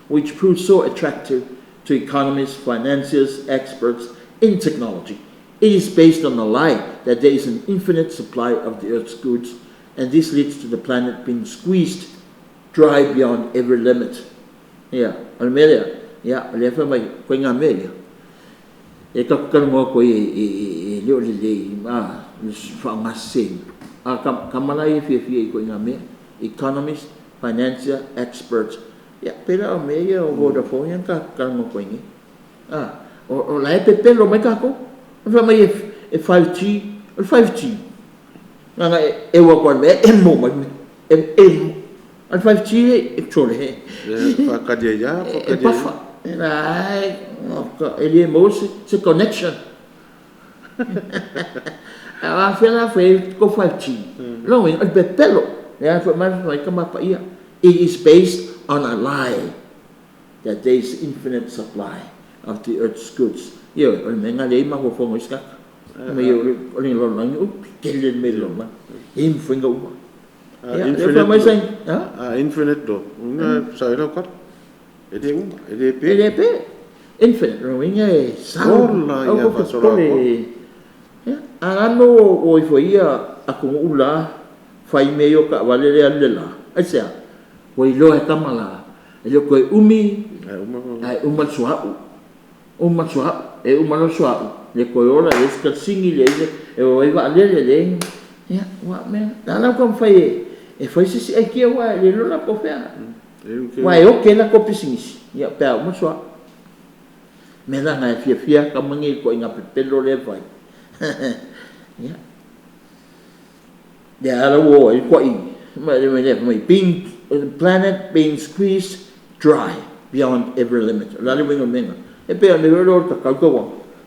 Speaker 2: which proves so attractive to economists, financiers, experts in technology. It is based on the lie that there is an infinite supply of the Earth's goods, and this leads to the planet being squeezed dry beyond every limit. Yeah, Almeria. Yeah, le mai ko ngā mea. E ka karangoa koe e leo le lei, ma whaangaseng. A ka mana i fia fia i koe ngā mea. Economist, financier, experts. Ia, pera o mea ia o Vodafone ia ka karangoa koe ngi. Ah, o la e pepelo mai kako. O wha mai e 5G, o 5G. Ngā e ua koe mea, e mō mai mea. E mō. O 5G e tore he.
Speaker 1: E whakaria ia, whakaria ia.
Speaker 2: E pafa. E e le mo se connection. A whela whai ko 5G. Long o pepelo. Ia whai mai whai ka mapa ia. It is based on a lie that there is infinite supply of the earth's goods. Ia, o le mea ngā lei mahofongo i skaka. Me o le lolo u kele me lolo. E mwhinga ua.
Speaker 1: Infinite do. Infinite do. Unga sa ero kar. E le uma, e le pe.
Speaker 2: E le pe. Infinite, ro inga e sa.
Speaker 1: Ola ia fasola ko.
Speaker 2: Ya, ano o ifo ia aku ula fai me yo ka vale le ale la. Ai sea. O i loa kamala. E le koe umi. Ai uma suau. Uma suau. E uma no suau. Le koe ola le ska singi le e o i va le le. Ya, wa me. La la ko fai e fai se ai kia wa le lola ko fea. Wa e o ke la ko pisingisi. Ya pe uma suau. Me la ngai fia fia ka mangi ko inga pepelo le vai. Ya. Ya ala wo i ko i. Ma le me being the planet being squeezed dry beyond every limit. La le winga menga. E pe ne ro ta ka ko wa.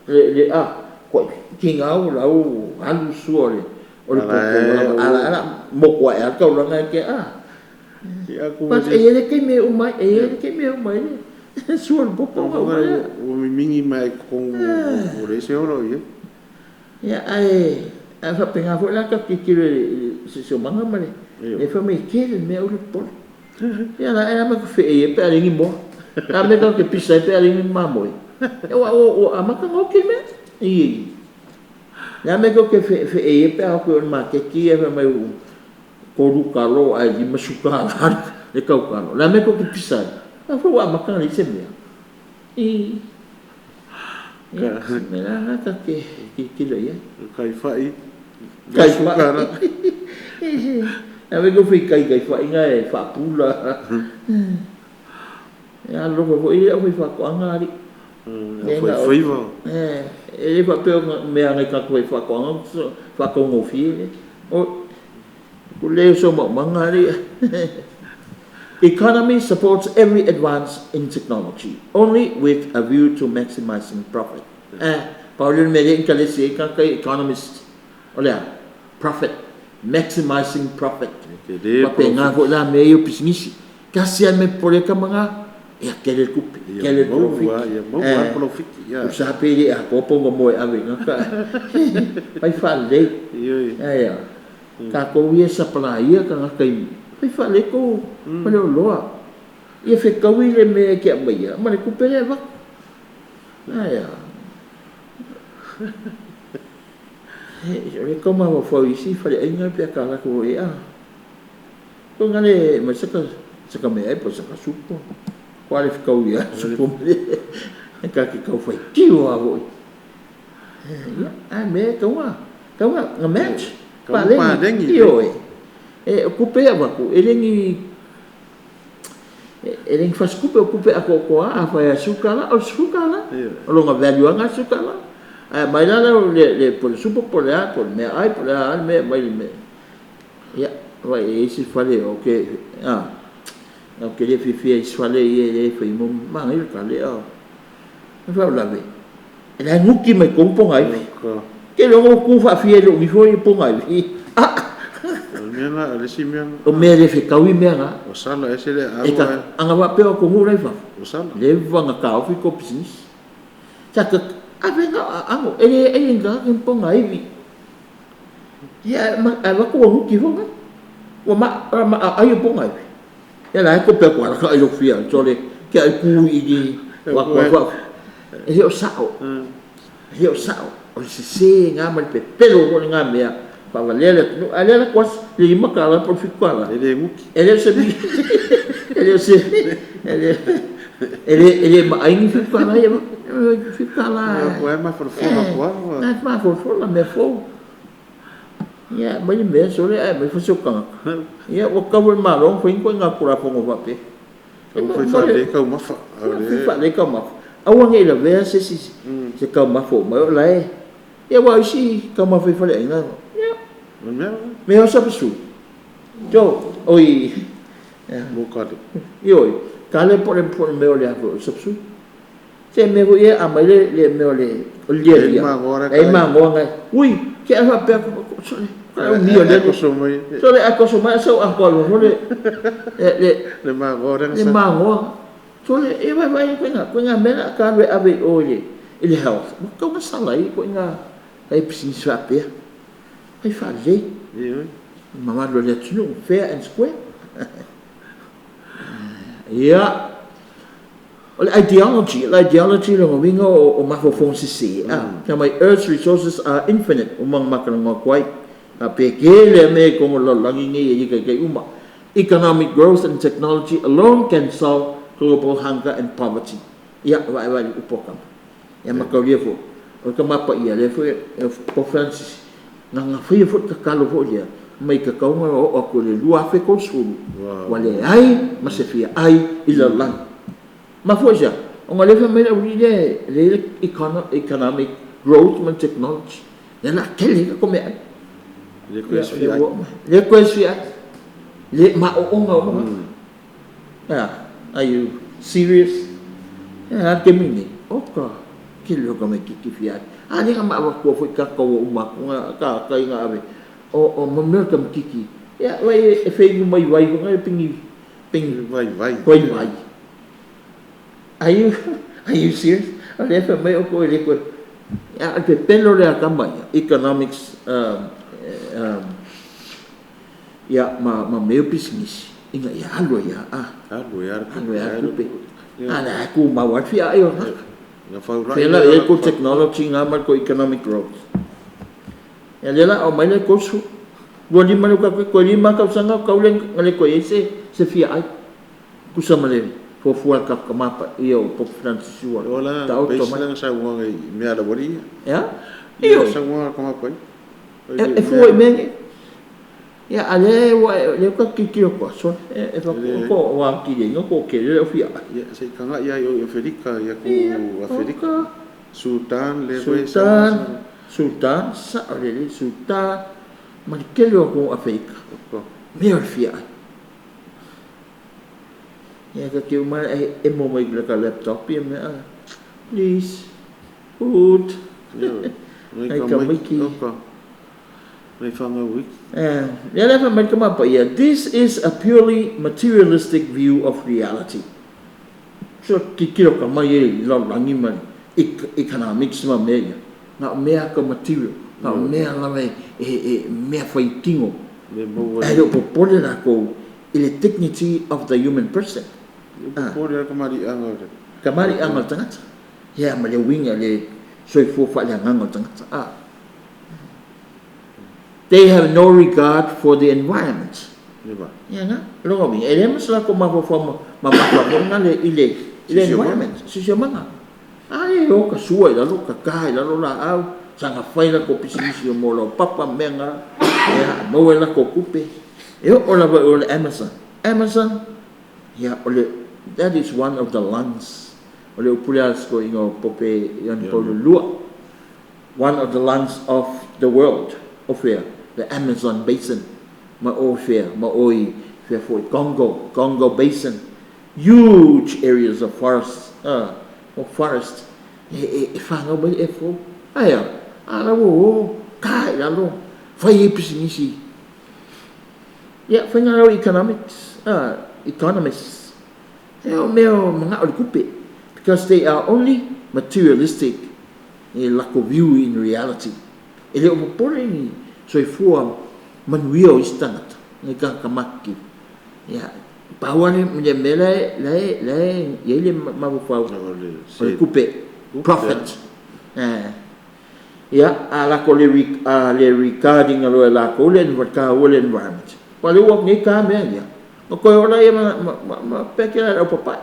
Speaker 2: Le a ko ki ngau la u alu suore. O le ko ala ala mo ko e ka la ngai ke a.
Speaker 1: Ya ko.
Speaker 2: But e le ke me o mai e le ke me o mai. Suor popo
Speaker 1: o mingi mai ko o le se oro ia.
Speaker 2: Ya ai a fa penga fo la ka ki ki le se so manga male. E fa me ke le me o le pol. Ya la era me fe e pe ale ni mo. A me ka ke pisa pe ale ni mamo. E o o a ma ka o ke me. I. Ya me ko ke fe e pe a ko ma ke ki e me o ko ru ka lo ai di masuka le ka ka. La me ko ke pisa. A fo wa maka ni se mea. I. Me la ka ke ki le ia.
Speaker 1: Kai fai.
Speaker 2: Kai fai. A me ko fi kai kai fai ngai fa pula. Ya lo ko i o fa ko anga ri.
Speaker 1: Foi foi va.
Speaker 2: E fa pe me anga ka ko fa ko anga fa ko ngo fi. O ko le so mo manga ri. Economy supports every advance in technology, only with a view to maximizing profit. Paulin me ka le se ka economist. Olha, profit, maximizing profit. Pa pe nga ko la me yo business. Ka se me pole ka manga e aquele kupi, aquele profit.
Speaker 1: Ya mo profit ya.
Speaker 2: O sa pe le a ko pongo mo e ave nga ka. Pai fa le. Ya. Ka ko ia supply ia ka nga kai. Pai fa le ko pale loa. Ia fe kawi le me ke mai ia, ma le kupe le va. Ya. E le koma wa fo isi fa le inga pe ka la ko ia. Ko nga le mai saka saka me ai po saka supo. Ko ale fkau ia supo me. E ka ke kau fai tio a voi. Ia, a me kaunga. Kaunga nga match.
Speaker 1: Palengi.
Speaker 2: Io e. E kupe ia vaku e lengi e lengi faskupe o kupe ako ko a fa ya suka la o suka la. O longa value anga suka la. A mai la le le po le supo po le a po le me ai po le a me mai me. Ia, vai e isi fale o ke a o ke le fifi isi fale i e fai mo ma i ka le a. Fa la ve. E la nguki mai ko po ngai. Ke lo ku fa fi lo mi fo i po ngai. Ah.
Speaker 1: O mea na, o le si mea.
Speaker 2: O mea le fe kau i mea nga.
Speaker 1: O sala e se le
Speaker 2: E ka anga wa pe o ko ngu lai fa.
Speaker 1: O sala.
Speaker 2: Le vanga ka o fi ko business. Sa ka a ve nga ango e le e nga ke po ngai vi. Ia ma a wa ko nguki fo nga. Wa ma ma a ai po ngai. Ia la ko pe ko ala ka ai lo fia tole ke ai ku i di wa ko wa. E o sao. E o sao. O se se nga ma pe pelo ko nga mea. Pa va le no ale la kwas le ima ka la por fi la.
Speaker 1: E le nguki.
Speaker 2: E le se e le se e le e le ma ai ni fi ka la ia fi ka la.
Speaker 1: Ko e ma for for ko.
Speaker 2: Na ma for for la me fo. Ia mai me so le ai mai fo so ka. Ia o ka wo ma lo fo inko nga kura fo ngo pa pe.
Speaker 1: Ko foi fa le ka ma fa.
Speaker 2: Foi fa le ka ma. Au ngai la ve se si se ka ma fo mai la e. Ia wa isi ka ma foi fa le nga. Ia. Me o sa pasu. Jo oi
Speaker 1: mo ka le.
Speaker 2: Io ka le po le po me o le a sa pasu. Se me vo ia a mai le le me o le o le ia. E ma ngo ngai. Ui, ke a fa pe ko so le. Ka o mi o le
Speaker 1: ko so mai.
Speaker 2: So le a ko so mai so a ko lo le le
Speaker 1: le ma ngo
Speaker 2: le ma ngo. So le e vai vai ko nga me la ka le ave o le i le health. Mo ka ma sala i ko nga ai psi sa pe. Ai fa le.
Speaker 1: Io.
Speaker 2: Mama lo le tunu fair and square. Ia. O le ideology, le ideology lo wingo o mafofong sisi. Ah, my earth's resources are infinite. Umang makalanga kwai. A pe kele me ko lo langi ngi i kai uma. Economic growth and technology alone can solve global hunger and poverty. Ia vai vai upokam. Ia makaulia fo. O ka mapa ia le fo po Francis. Nga nga fo ka kalo fo ia. Mai ka kaunga o ko le lua fe ko sulu. Wa le ai ma se fia ai i la lang. Ma fo ja. O nga le fa mai uri le le economic growth and technology. Le la kele ko me ai.
Speaker 1: Le ko es fia.
Speaker 2: Le ko es fia. Le ma o nga o. Ah, are you serious? Ya ke mini. Oka. Ke lo ka me ki ki fia. A le ma wa ko fo ka ko o ma ko nga ka ka inga ave. O o mo ka kiki. Ya wai e fe mai wai ko nga pingi pingi
Speaker 1: vai vai.
Speaker 2: Vai vai. Are you serious? O le fa mai o ko le ko. Ya te pelo le ka mai economics ya ma ma meu business inga ya alo ya a.
Speaker 1: Alo ya
Speaker 2: alo ya kupe. Ana ku ma wa fi ai o na.
Speaker 1: Nga fa ura.
Speaker 2: Fela e ko technology nga ma ko economic growth. Ya le la o mai le ko su. Ua lima le ka ko lima ka sanga ka ule ngale ko ese se fi ai. Ku sa male fo fua ka ka mapa ia o Pope Francis ua.
Speaker 1: Ola,
Speaker 2: Ta o
Speaker 1: pe
Speaker 2: to mai.
Speaker 1: sila sa uanga i mea la wari.
Speaker 2: Ya?
Speaker 1: Ia
Speaker 2: Io.
Speaker 1: sa uanga ka mapa i.
Speaker 2: E fua i mea ia ale ua le ka ki ki ko so e fa ko wa ki le no ko ke le o fi ai.
Speaker 1: Ia se kanga ia i o Afrika ia ku Afrika. Sultan le we sa.
Speaker 2: Sultan, Sultan, sa o le Sultan, ma ke le ko Afrika. Me o fi ai. Ia ka ki uma e mo mai le ka laptop ia me a. Please. Food.
Speaker 1: Ia.
Speaker 2: Ai ka miki.
Speaker 1: Oka. Nei whanga wiki.
Speaker 2: Ia le fa mai ka mapa ia. This is a purely materialistic view of reality. So ki kiro ka mai e la rangi mai economics ma me ia. Nga mea ka material. Nga mea la me e mea whai tingo.
Speaker 1: Le maua.
Speaker 2: E leo popole la ko i le dignity of the human person.
Speaker 1: Le popole ka mari anga o le.
Speaker 2: Ka mari anga o tangata. Ia ma le winga le soifua fa le anganga o tangata. Ah. They have no regard for the environment. Ia na, lona uiga, e leai ma se latou mafaufau ma mamafa foi na le i le i le environment, siosiomaga. A lea e o ta sua i lalo, tata i lalo laau, saga fai latou pisinisi mo laupapa ma mea na, ia, maua ai latou tupe. E oo lava i o i le Amazon. Amazon, ia o le, that is one of the lungs, o le upu lea a si toeaina o Pope Ioane Paulo ii, one of the lungs of the world, o fea? The Amazon Basin, ma o fea? Ma o i fea foi? Congo, Congo Basin, huge areas of forest, o forest, e, e, e whanau mai le fou. Ae a, a la ua o, ka i lalo, fai ai pisinisi. Ia, faiga lau economics, economists, e o mea o manao le tupe, because they are only materialistic e lako view in reality. E le o popole ni soifua manuia o isi tagata, nai tagata matitiva. Ia, pau lava le mea la e, la e, la e i ai le mafaufau, o le tupe, profit. Ia, a lako le, a le regard ina loa e lakou le taua le environment. Aua o lea ua nei ta mea ia, ona toe oo laia ma, ma, ma, ma peke la i le aupapae.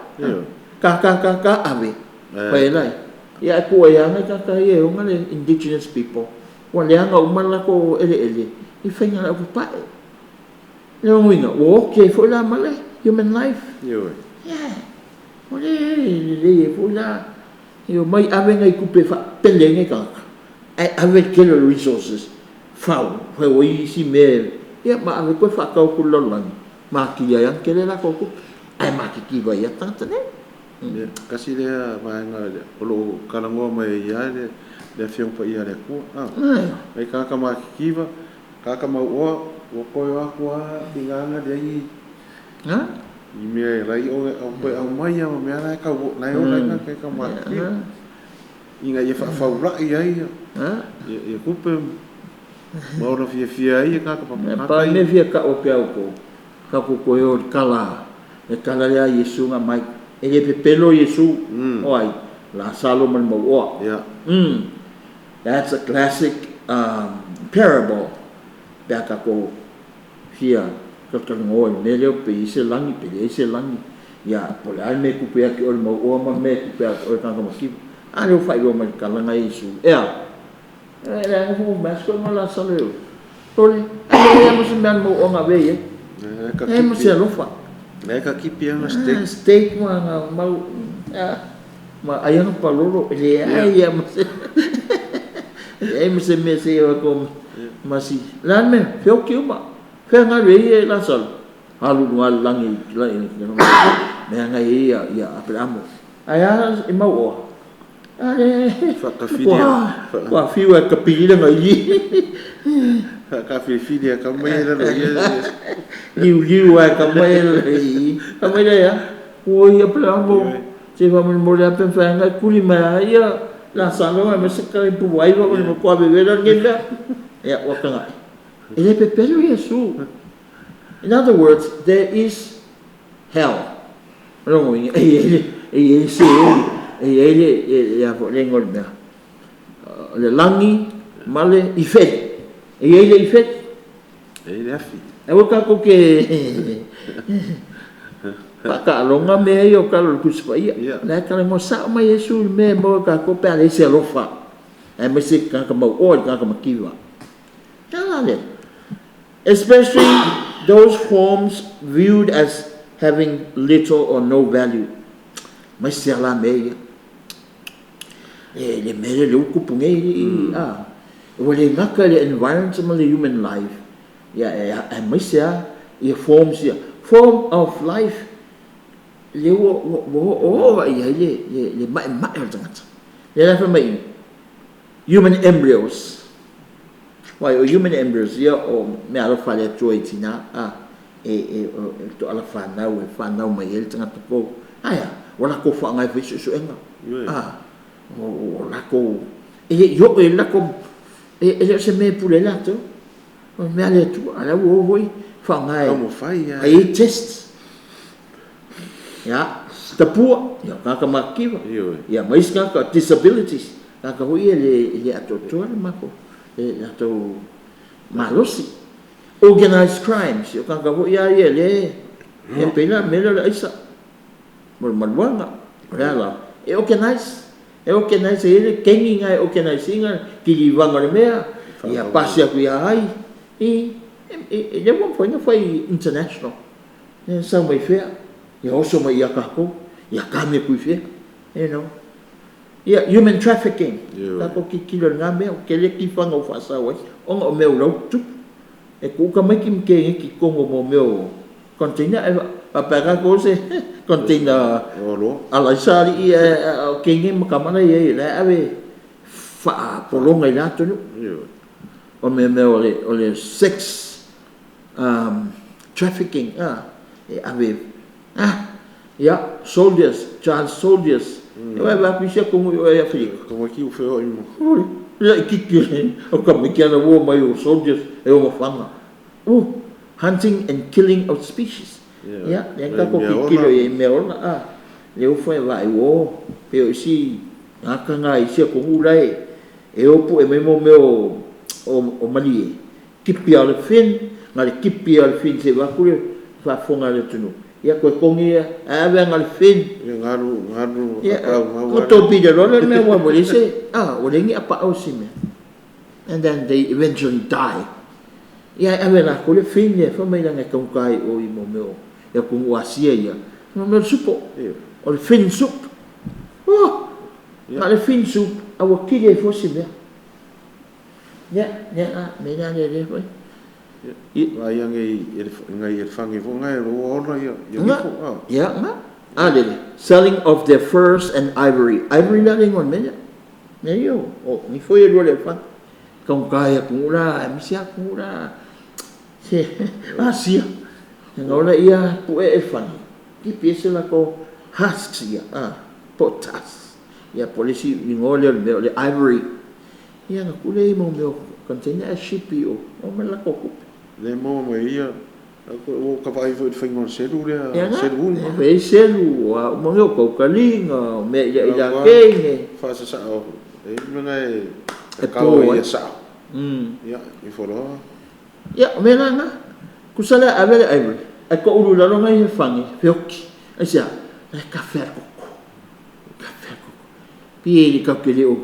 Speaker 2: Ka, ka, ka, ka, ave. Fai ai laia. Ia ae tuu ai lava nai tagata ia e ona le indigenous people, ua leaga uma le latou eleele i faiga a le aupapae. O lona uiga, ua oti ai foi la ma le human life.
Speaker 1: Ioe.
Speaker 2: Yeah. Ua le lelei ai foi la e omai ave nai tupe e faapele ai nai tagata, ae ave le tele o le resources fau, fau ai isi mea, ia ma ave toe faatau atu i le lalolagi, ma atili ai lava ona tele latou tupe, ae matitiva ai lava tagata nei.
Speaker 1: Ia, tasi lea vaega o lo o talanoa mai ai lava le Afioga Paia a le Atua. A, nai tagata matitiva, tagata mauoa, ua toe o atu lava tiga na leai ni ni mea e lai o toe aumai lava ma mea la e tau la e ola ai tagata matitiva ina ia faafaulai ai ia tupe ma ona fiafia ai tagata
Speaker 2: E pa mea fia tau atu ia outou, tatou toe o i le tala, le tala lea a Iesu na aumai. E le pepelo Iesu, o ai? Lasalo ma le mauoa. That's a classic parable pe a tatou fia talatalanoa i le mea lea pe i ai se lagi pe leai se lagi, ia po o le a le mea e tupu ia te oe le mauoa ma le mea e tupu ia te oe le tagata mativa. A lea ua faailoa mai i le tala na Iesu, e a? E leaga foi ua mea ma Lasalo e Sole, ae leai lava ma se mea a le mauoa na avea i ai. Leai ma se alofa.
Speaker 1: Leai ka kipi ana steak.
Speaker 2: Steak ma ana mau ma ai ana palolo, e leai lava ma se leai ma se mea se i o atu ma si. O le a le mea? Feoti uma. Fea galu ai e Lasalo? Alu i luga le lagi i mea na i ai ia Aperamo. Ae a e mauoa? Ua fiu e kapili le ngai
Speaker 1: Whakawhiwhiri a ka mai e raro ia.
Speaker 2: Liu liu a ka mai e raro i. Ka mai le ia. Ua ia pela mo. Se fa mo mo le ape fa ngai kuli mai a ia. La sa lo ma se ka pu ai va mo ko ave vela ngi mea. Ia ua ka ngai. E le pepelo Iesu. In other words, there is hell. O lona uiga, e i ai le, e i ai le seei, e i ai le, le a foi le igoa o le mea, o le lagi ma le ifeli. E i ai le ifeli.
Speaker 1: E i ai le afi.
Speaker 2: Aua tatou te faataaloga mea ia o tala o le Tusi Paia. O la e talanoa sao mai Iesu i le mea e maua e tatou pe a leai se alofa, aemaise le tagata mauoa i le tagata mativa. E a la lea? Especially those forms viewed as having little or no value. Mai se ala mea ia. E le mea lea ua tupu nei, a. Ua le gata i le environment ma le human life, ia e aemaise lava ia forms ia. Form of life, lea ua oo i ai le maemae o le tagata. Lea la e fai mai i, human embryos. Wai, o human embryos ia o meaalofa a le Atua i tina, a, e, e, o le toala fanau e fanau mai ai le tagata fou. Ae a? Ua latou faaaoga e fai suesuega. A, o, o latou, e le i oo i le latou, e, e le o se mea e pule ai latou. O le mea a le Atua, a o la ua o foi faaaoga e
Speaker 1: Taumafai
Speaker 2: fai ai test. Ia, tapua, ia, tagata matitiva. Ia, ma isi tagata, disabilities, tagata foi ia e le, e le atoatoa le matou, le latou malosi. Organized crimes, o kānaka foi a ia lea e pei la mea lea o le aisa ma le maluaga. O le a la? E organize, e organize, e i ai le kegi na e organize ina kilivaga o le mea, ia pasi atu ia ai, i e le ua mafai ona fai international. E sau mai fea, ia oso mai ia kākou, ia kame atu i fea, you know. Ia, human trafficking, tatou tilotilo i lena mea, ua tele tifaga ua faasau ai, ona o mea o la ua tutupu. E tuu tamaiti ma teineiti i totonu o mea o container, ae faapea tatou se container alaisa alii, ae o teine ma tama la e i ai, o la e ave faapologa i la atunuu. O mea o le sex trafficking, e ave, ia, soldiers, child soldiers. E vaai atu isi atunuu i o i Aferika.
Speaker 1: Tamaiti ua feoai ma.
Speaker 2: Oi, laitiiti o tamaiti ana ua omai o soldiers e ogafaga. Hunting and killing of species. Ia, lea na tatou tilotilo i ai i mea ola, a. Lea ua fai vaai ua o, pei o isi gata na i isi atunuu la e o pue mai mo mea o malie, tipi lava o le fin, na o le tipi lava o le fin se i vaeatu le faafofoga a le atunuu. Ia toe togi ia, ae ave lava na o le fin.
Speaker 1: Ia galu, galu,
Speaker 2: Ia,
Speaker 1: apau gau
Speaker 2: ona tobi loa lea o le mea aua ua leai se, ua leai ni apaau o se mea. And then they eventually die. Ia, ae ave e latou le fin lea, fai mai leaga e taugata i o i mo mea o i atunuu Asia ia, mo mea o le supo, o le fin soup. Oh! Na o le fin soup, a ua kili ai fua si mea. Ia, ia, a, me lea lea lea foi.
Speaker 1: Vaai ane i ngai elefangi foi ngai ua ola ia ia
Speaker 2: Nga,
Speaker 1: nifo a.
Speaker 2: ia, nga. A lele, selling of their furs and ivory. Ivory la le igoa o le mea lea. Mea ia o nifo ia e lua o le elefaga. Taugata i atunuu la, aemaise atunuu la, se Asia. Ona o lea pue elefaga, tipi ese latou husks ia, a, po o tusks. Ia po o le isi igoa lea o le mea o le ivory. Ia ona tuu lea i mo mea o container ae ship i o, maua mai le latou tupe.
Speaker 1: Le maua mai ia ua ta vaai foi i le faiga o le selu lea,
Speaker 2: Ia nga,
Speaker 1: selu
Speaker 2: e
Speaker 1: ulu.
Speaker 2: fai selu, o a uma mea o kaukaliga, o mea i
Speaker 1: La
Speaker 2: la
Speaker 1: ua
Speaker 2: teine.
Speaker 1: faasasao e mea e
Speaker 2: E
Speaker 1: kao
Speaker 2: po
Speaker 1: ai
Speaker 2: ai.
Speaker 1: ia sao. Ia ifo loa.
Speaker 2: Ia, o mea la na. Tusa lea ave le ivory, ae toulu i lalo nai elefaga, feoti. Aisea? La e kafea le koko. Kafea le koko. Pi e tatou te le o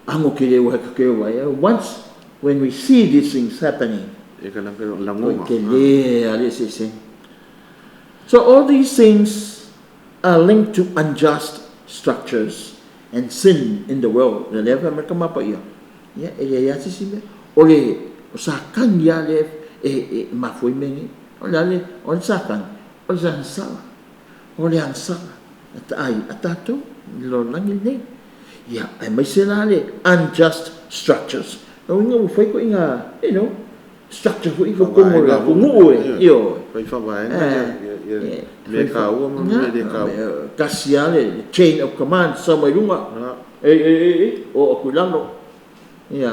Speaker 2: ago tele aua tatou te le o vaai. Once when we see these things happening,
Speaker 1: E ka
Speaker 2: oi
Speaker 1: lagona.
Speaker 2: tele a le eseesega. So all these things are linked to unjust structures and sin in the world. Le lea fai mai le Tama Paia, ia e leai lava se isi mea. O le o Satani lava lea e mafua ai mea nei. O le a le, o le Satani, o le agasala. O le agasala ai a tatou i le lalolagi lenei. Ia, aemaise la le unjust structures. O lona uiga ua fai ituaiga, structure foi i totonu o le
Speaker 1: Faavaega foi.
Speaker 2: atunuu e, ioe.
Speaker 1: Fai faavaega ia ia mea taua ma mea le taua.
Speaker 2: Tasi lava le chain of command sau mai luga. Ei, ei, ei, ei, oo atu i lalo. Ia,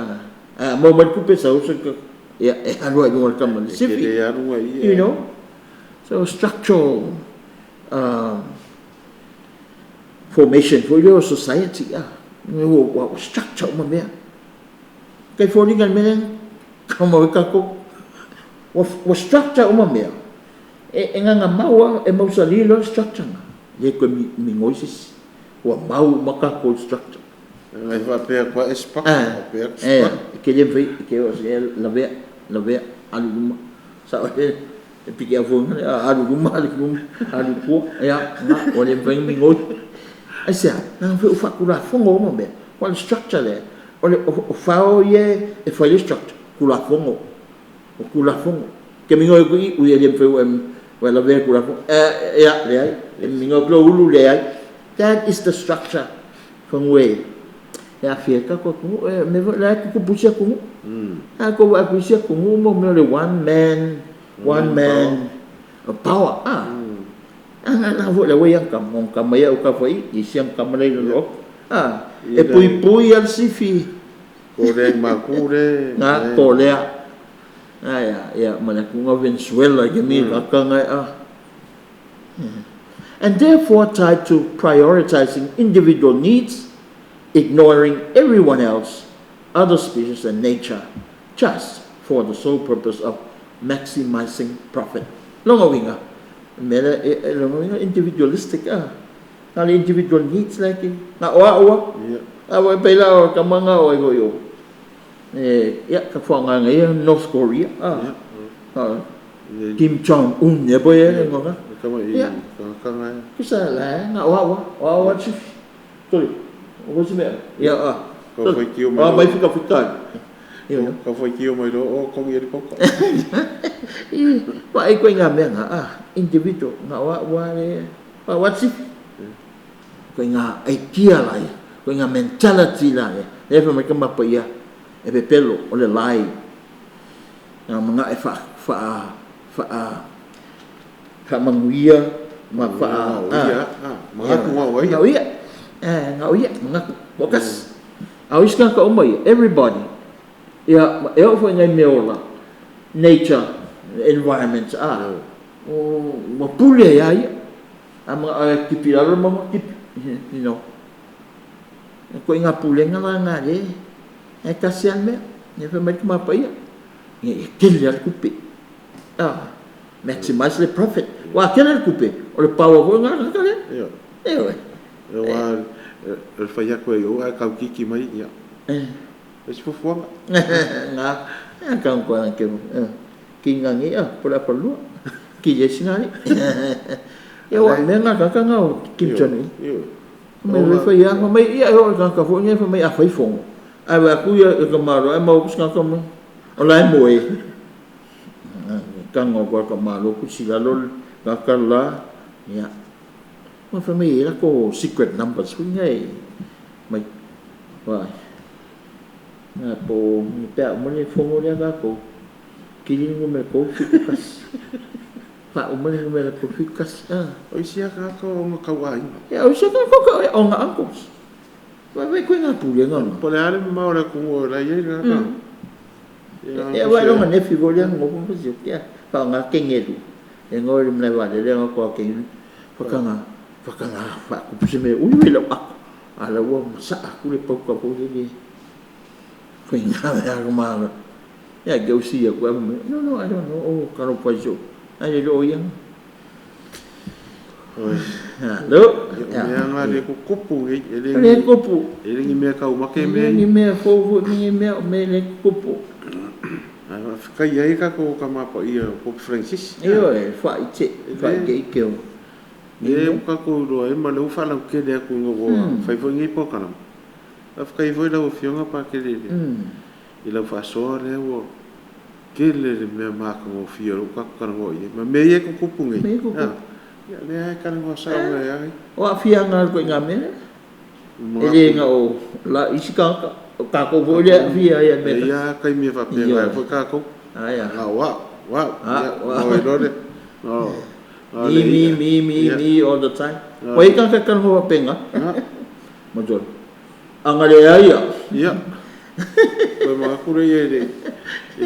Speaker 2: ae a maua mai le tupe sau se ia e alu ai i luga o le tama i le
Speaker 1: E
Speaker 2: sifi.
Speaker 1: tele alu ai
Speaker 2: You
Speaker 1: ia.
Speaker 2: know? So structural formation foi lea o society, a. Ua structure uma mea. Kai foliga le mea lea, kama o tatou. Ua structure uma mea. E gagamau lava, e mausali loa le structure na. Le toe migoi se isi. Ua mau uma tatou i le structure.
Speaker 1: E faapea atu e spaka, faapea atu spaka.
Speaker 2: E te le mafai, e te o se lavea, lavea, alu i luma. Sao e e piki au foi ngale, alu i luma, alu i luma, alu i tua. Ia, na, ua le mafai ona migoi. Aisea? Leaga foi ua faatulafono uma mea. Ua le structure lea, o le o fao ia e fai le structure, Tulafono. O Tulafono. Ke migoi atu i, ui e le mafai ua lavea le Tulafono. Ia, leai. E migoi atu le ulu, leai. That is the structure fanua e aafia ai tatou atunuu. E mea foi la e tutupu i isi atunuu. A tou vaai atu i isi atunuu mo mea o le one man, one man power. A na foi le ua ia kama, mo kama ia o ka foi, i isi ang kama lei lalo. A e pui pui al sifi.
Speaker 1: Ko le maku le.
Speaker 2: Nga ko lea. Ai ia ma le kunga Venezuela ke mi ka kanga a. And therefore tied to prioritizing individual needs, ignoring everyone else, other species and nature, just for the sole purpose of Maximising profit. Lona uiga, o le mea lea, e, lona uiga individualistic, a. Na o le individual needs la e te, na o au a. A ua e pei la o tama na o ai foi o, e, ia, ka faaaogaina ia North Korea, a. Kim Jong Un ea po ia le igoa. Ia. Tusa la e, na o au a, o au a le sifi. Tole, o foi se mea. Ia, a. Tole, o a mai fika fika ai. Ia.
Speaker 1: Ka faitio mai loa, o togi e le pauka.
Speaker 2: I, vaai koe i ngā mea ngā, a, individual, ngā o au a le, o au a le sifi. Koe ngā idea la ia, koe ngā mentality la ia. Lea fai mai ka mapa ia, e pepelo, o le lie. Ngā manga e wha, wha, wha, whaamanuia ma wha,
Speaker 1: a. Mangaku ngā o ia.
Speaker 2: Ngā o ia. Ngā o ia, mangaku. Focus. A o isi kānaka uma ia, everybody, ia, e oo foi i nai mea ola, nature, environment, a, ua pule ai a ia. A manao e tipi i lalo le mauga, tipi, you know. E koe i ngā pulega la ngā le, e tasi a le mea, e fai mai le tama paia, ia, ia tele a le tupe. A, maximize le profit. Ua tele le tupe, o le power foi ngā kaka lea.
Speaker 1: Ioe.
Speaker 2: Ioe.
Speaker 1: Aua o le fai atu ai o ae tau kiki mai, ia. E se fuafuaga.
Speaker 2: Ngā, e kau koe ke, ki ngā ngi, a, po le apa lua. Ki le singa ni. Ia ua mea ngā kaka ngā o Kim Jong Un.
Speaker 1: Ioe.
Speaker 2: Mai le fai ia, mai ia e o ka ka fo nge mai a fai fongo. Ai wa ku ia ka malo ai mau ku ka mo. O la e moe. Ka ngo ko ka malo ku si la lo ka ka la. Ia. Ma fai mai e lako secret numbers foi ngai mai vai. Nga po ni pea uma le fongo lea kākou. Kili le numera 371. Fa uma le numera 371. Ah.
Speaker 1: O isi a kākou o nga kauaiga.
Speaker 2: Ia, o isi a kākou ka o nga uncles. Vai vai koe ngā pulega nga.
Speaker 1: Po le a le mamao o le atunuu o la i ai le gata.
Speaker 2: Ia vai longa nefi foi lea ngofo ma sio kia. Fa nga kengelu. E ngoi le manae vaalele nga koa kengelu. Whakanga, whakanga, whakupu se mea uli mai lau ako. A lau ua masaa aku le pauka foi lele. Koe ngā mea ko māro. Ia ke usi aku ai mai. No, no, I don't know. Oh, karo pai so. Ai le lo ia.
Speaker 1: Oi.
Speaker 2: Hello.
Speaker 1: Ia, mea ngā le kukupu nei. E le
Speaker 2: Le kupu.
Speaker 1: E le ni mea kau make mea.
Speaker 2: E le ni mea fou foi ni mea o mea le kupu.
Speaker 1: Ai faafetai ai tatou tama paia o Pope Francis.
Speaker 2: Ioe, faaite, faaikeike o.
Speaker 1: Lea ua tatou iloa ai ma lea ua faalautele atu ina ua fai foi nei polokalame. Faafetai foi lau Afioga Patele i lau faasoa lea ua tele le mea matagofie o lea ua tatou talanoa i ai ma mea ia e tutupu nei.
Speaker 2: Mea ia e tutupu.
Speaker 1: Ia lea e talanoa sao mai ai.
Speaker 2: O aafiaga o le ituaiga mea lea. E le na o la isi tagata, o tatou foi lea e aafia ai i le mea
Speaker 1: tasi. E i ai lava taimi e faapena ai foi tatou.
Speaker 2: Ae a?
Speaker 1: Na o au, o au, ia, ona iloa lea.
Speaker 2: Me, me, me, me, me all the time. Ua i ai tagata e talanoa faapena. Matua, a na leai au.
Speaker 1: Ia. Toe manatu lea i le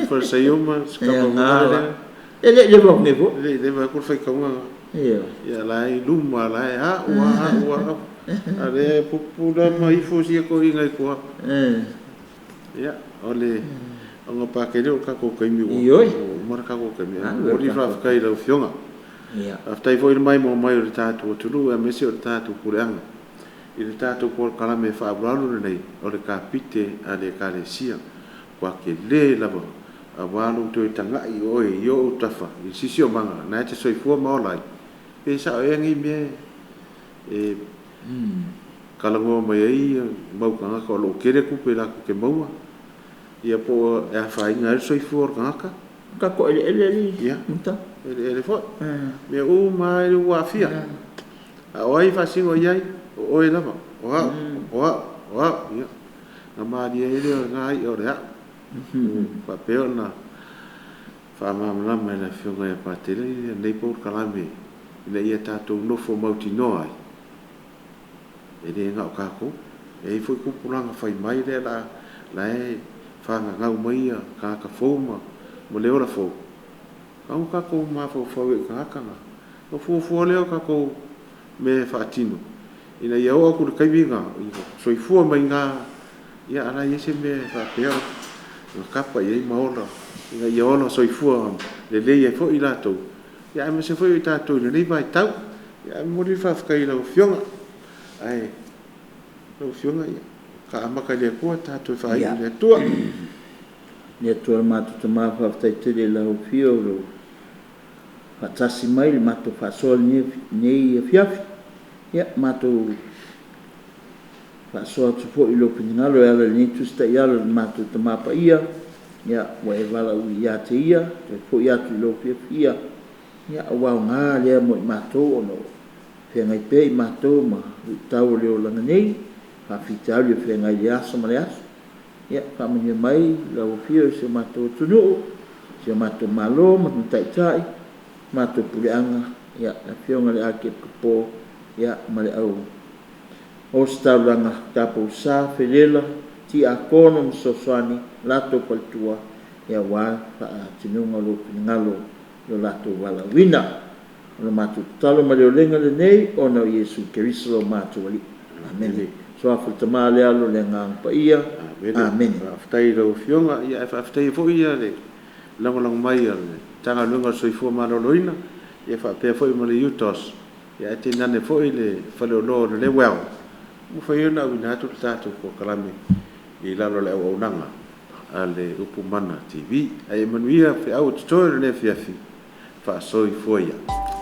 Speaker 1: Farisaio ma se kapa foi lea.
Speaker 2: E le i leva atu nei foi.
Speaker 1: E le i leva atu le faitauga.
Speaker 2: Ioe.
Speaker 1: Ia la e i luma la e au a au a au. A lea e pupu la ma ifo sia toeaiina i tua. Ia, o le ona Pakele o le tatou taimi ua
Speaker 2: Ioe.
Speaker 1: uma le tatou taimi. E momoli le faafetai i lau Afioga.
Speaker 2: Ia.
Speaker 1: Faafetai foi i le maimoa mai o le tatou atunuu aemaise o le tatou puleaga i le tatou polokalame faaaloalo lenei o le Kapite a le Ekalesia. Ua tele lava aua lou toe tagai oe i ou tafa i le siosiomaga na e te soifua ma ola ai. Pe sao ea nei mea e talanoa mai ai mau tagata o lo o tele tupe latou te maua, ia po o e afaina ai le soifua o le tagata.
Speaker 2: Tatou eleele alii
Speaker 1: Ia,
Speaker 2: Mata.
Speaker 1: Eleele foi. Mea uma lava ua aafia. A o ai e faasino i ai? O oe lava, o au, o au, o au. Ia, na malie ai lea o lena i'a o le a'u. Faapea ona faamalamalama e le Afioga ia Patele lenei polokalame ina ia tatou nofo mautinoa ai, e le na o tatou. E i ai foi tupulaga fai mai lea la la e fagagau mai ia tagata fou ma le ola fou. Aua tatou mafaufau i tagata na. Ona fuafua lea o tatou mea e faatino ina ia oo atu i le taimi lena, soifua mai i ina, ia a o la e i ai se mea e faapea ona tapa i ai ma ola ina ia ola soifua lelei ai foi i latou, ia aemaise foi o i tatou i lenei vaitau. Ia ae momoli le faafetai i lau Afioga. Ae lau Afioga, ia ta amata i le Atua tatou faaiu i le Atua.
Speaker 2: Le Atua le matou Tama, faafetai tele i lau afio o lo faatasi mai le matou faasoa lenei afiafi. Ia, matou faasoa atu foi i lou finagalo e ala i lenei Tusi Taiala i le matou Tama Paia, ia, ua e valaaulia ia te ia, toe foi atu i lou fiafia, ia, ua aoga lea mo i matou ona o feagai pea i matou ma luitau o le olaga nei, faafitauli o feagai i le aso ma le aso. Ia, faamanuia mai lau afio i si o matou atunuu, si o matou Malo ma taitai, matou puleaga, ia, le Afioga i le Akepiskopo, ia, ma le au ositaulaga taupou sa, felela, tiakono ma fesoasoani, latou faletua, ia, aua le faatinoga o lou finagalo i lo latou valaauina. O le matou tatalo ma le olega lenei ona o Iesu Keriso lo matou Alii. Amene. Suafa le Tama, le Alo, le Agaga Paia. Amene.
Speaker 1: Faafetai i lau Afioga, ia ae faafetai foi ia le lagolago mai a le Matagaluega o le Soifua Maloloina, ia faapea foi ma le UTOS, ia ae tainane foi le faleoloa o le Lewell, ua mafai ona auina atu le tatou polokalame i lalo o le auaunaga a le Upu Mana TV. Ae ia manuia feau o totoe o lenei afiafi, faasoifua ia.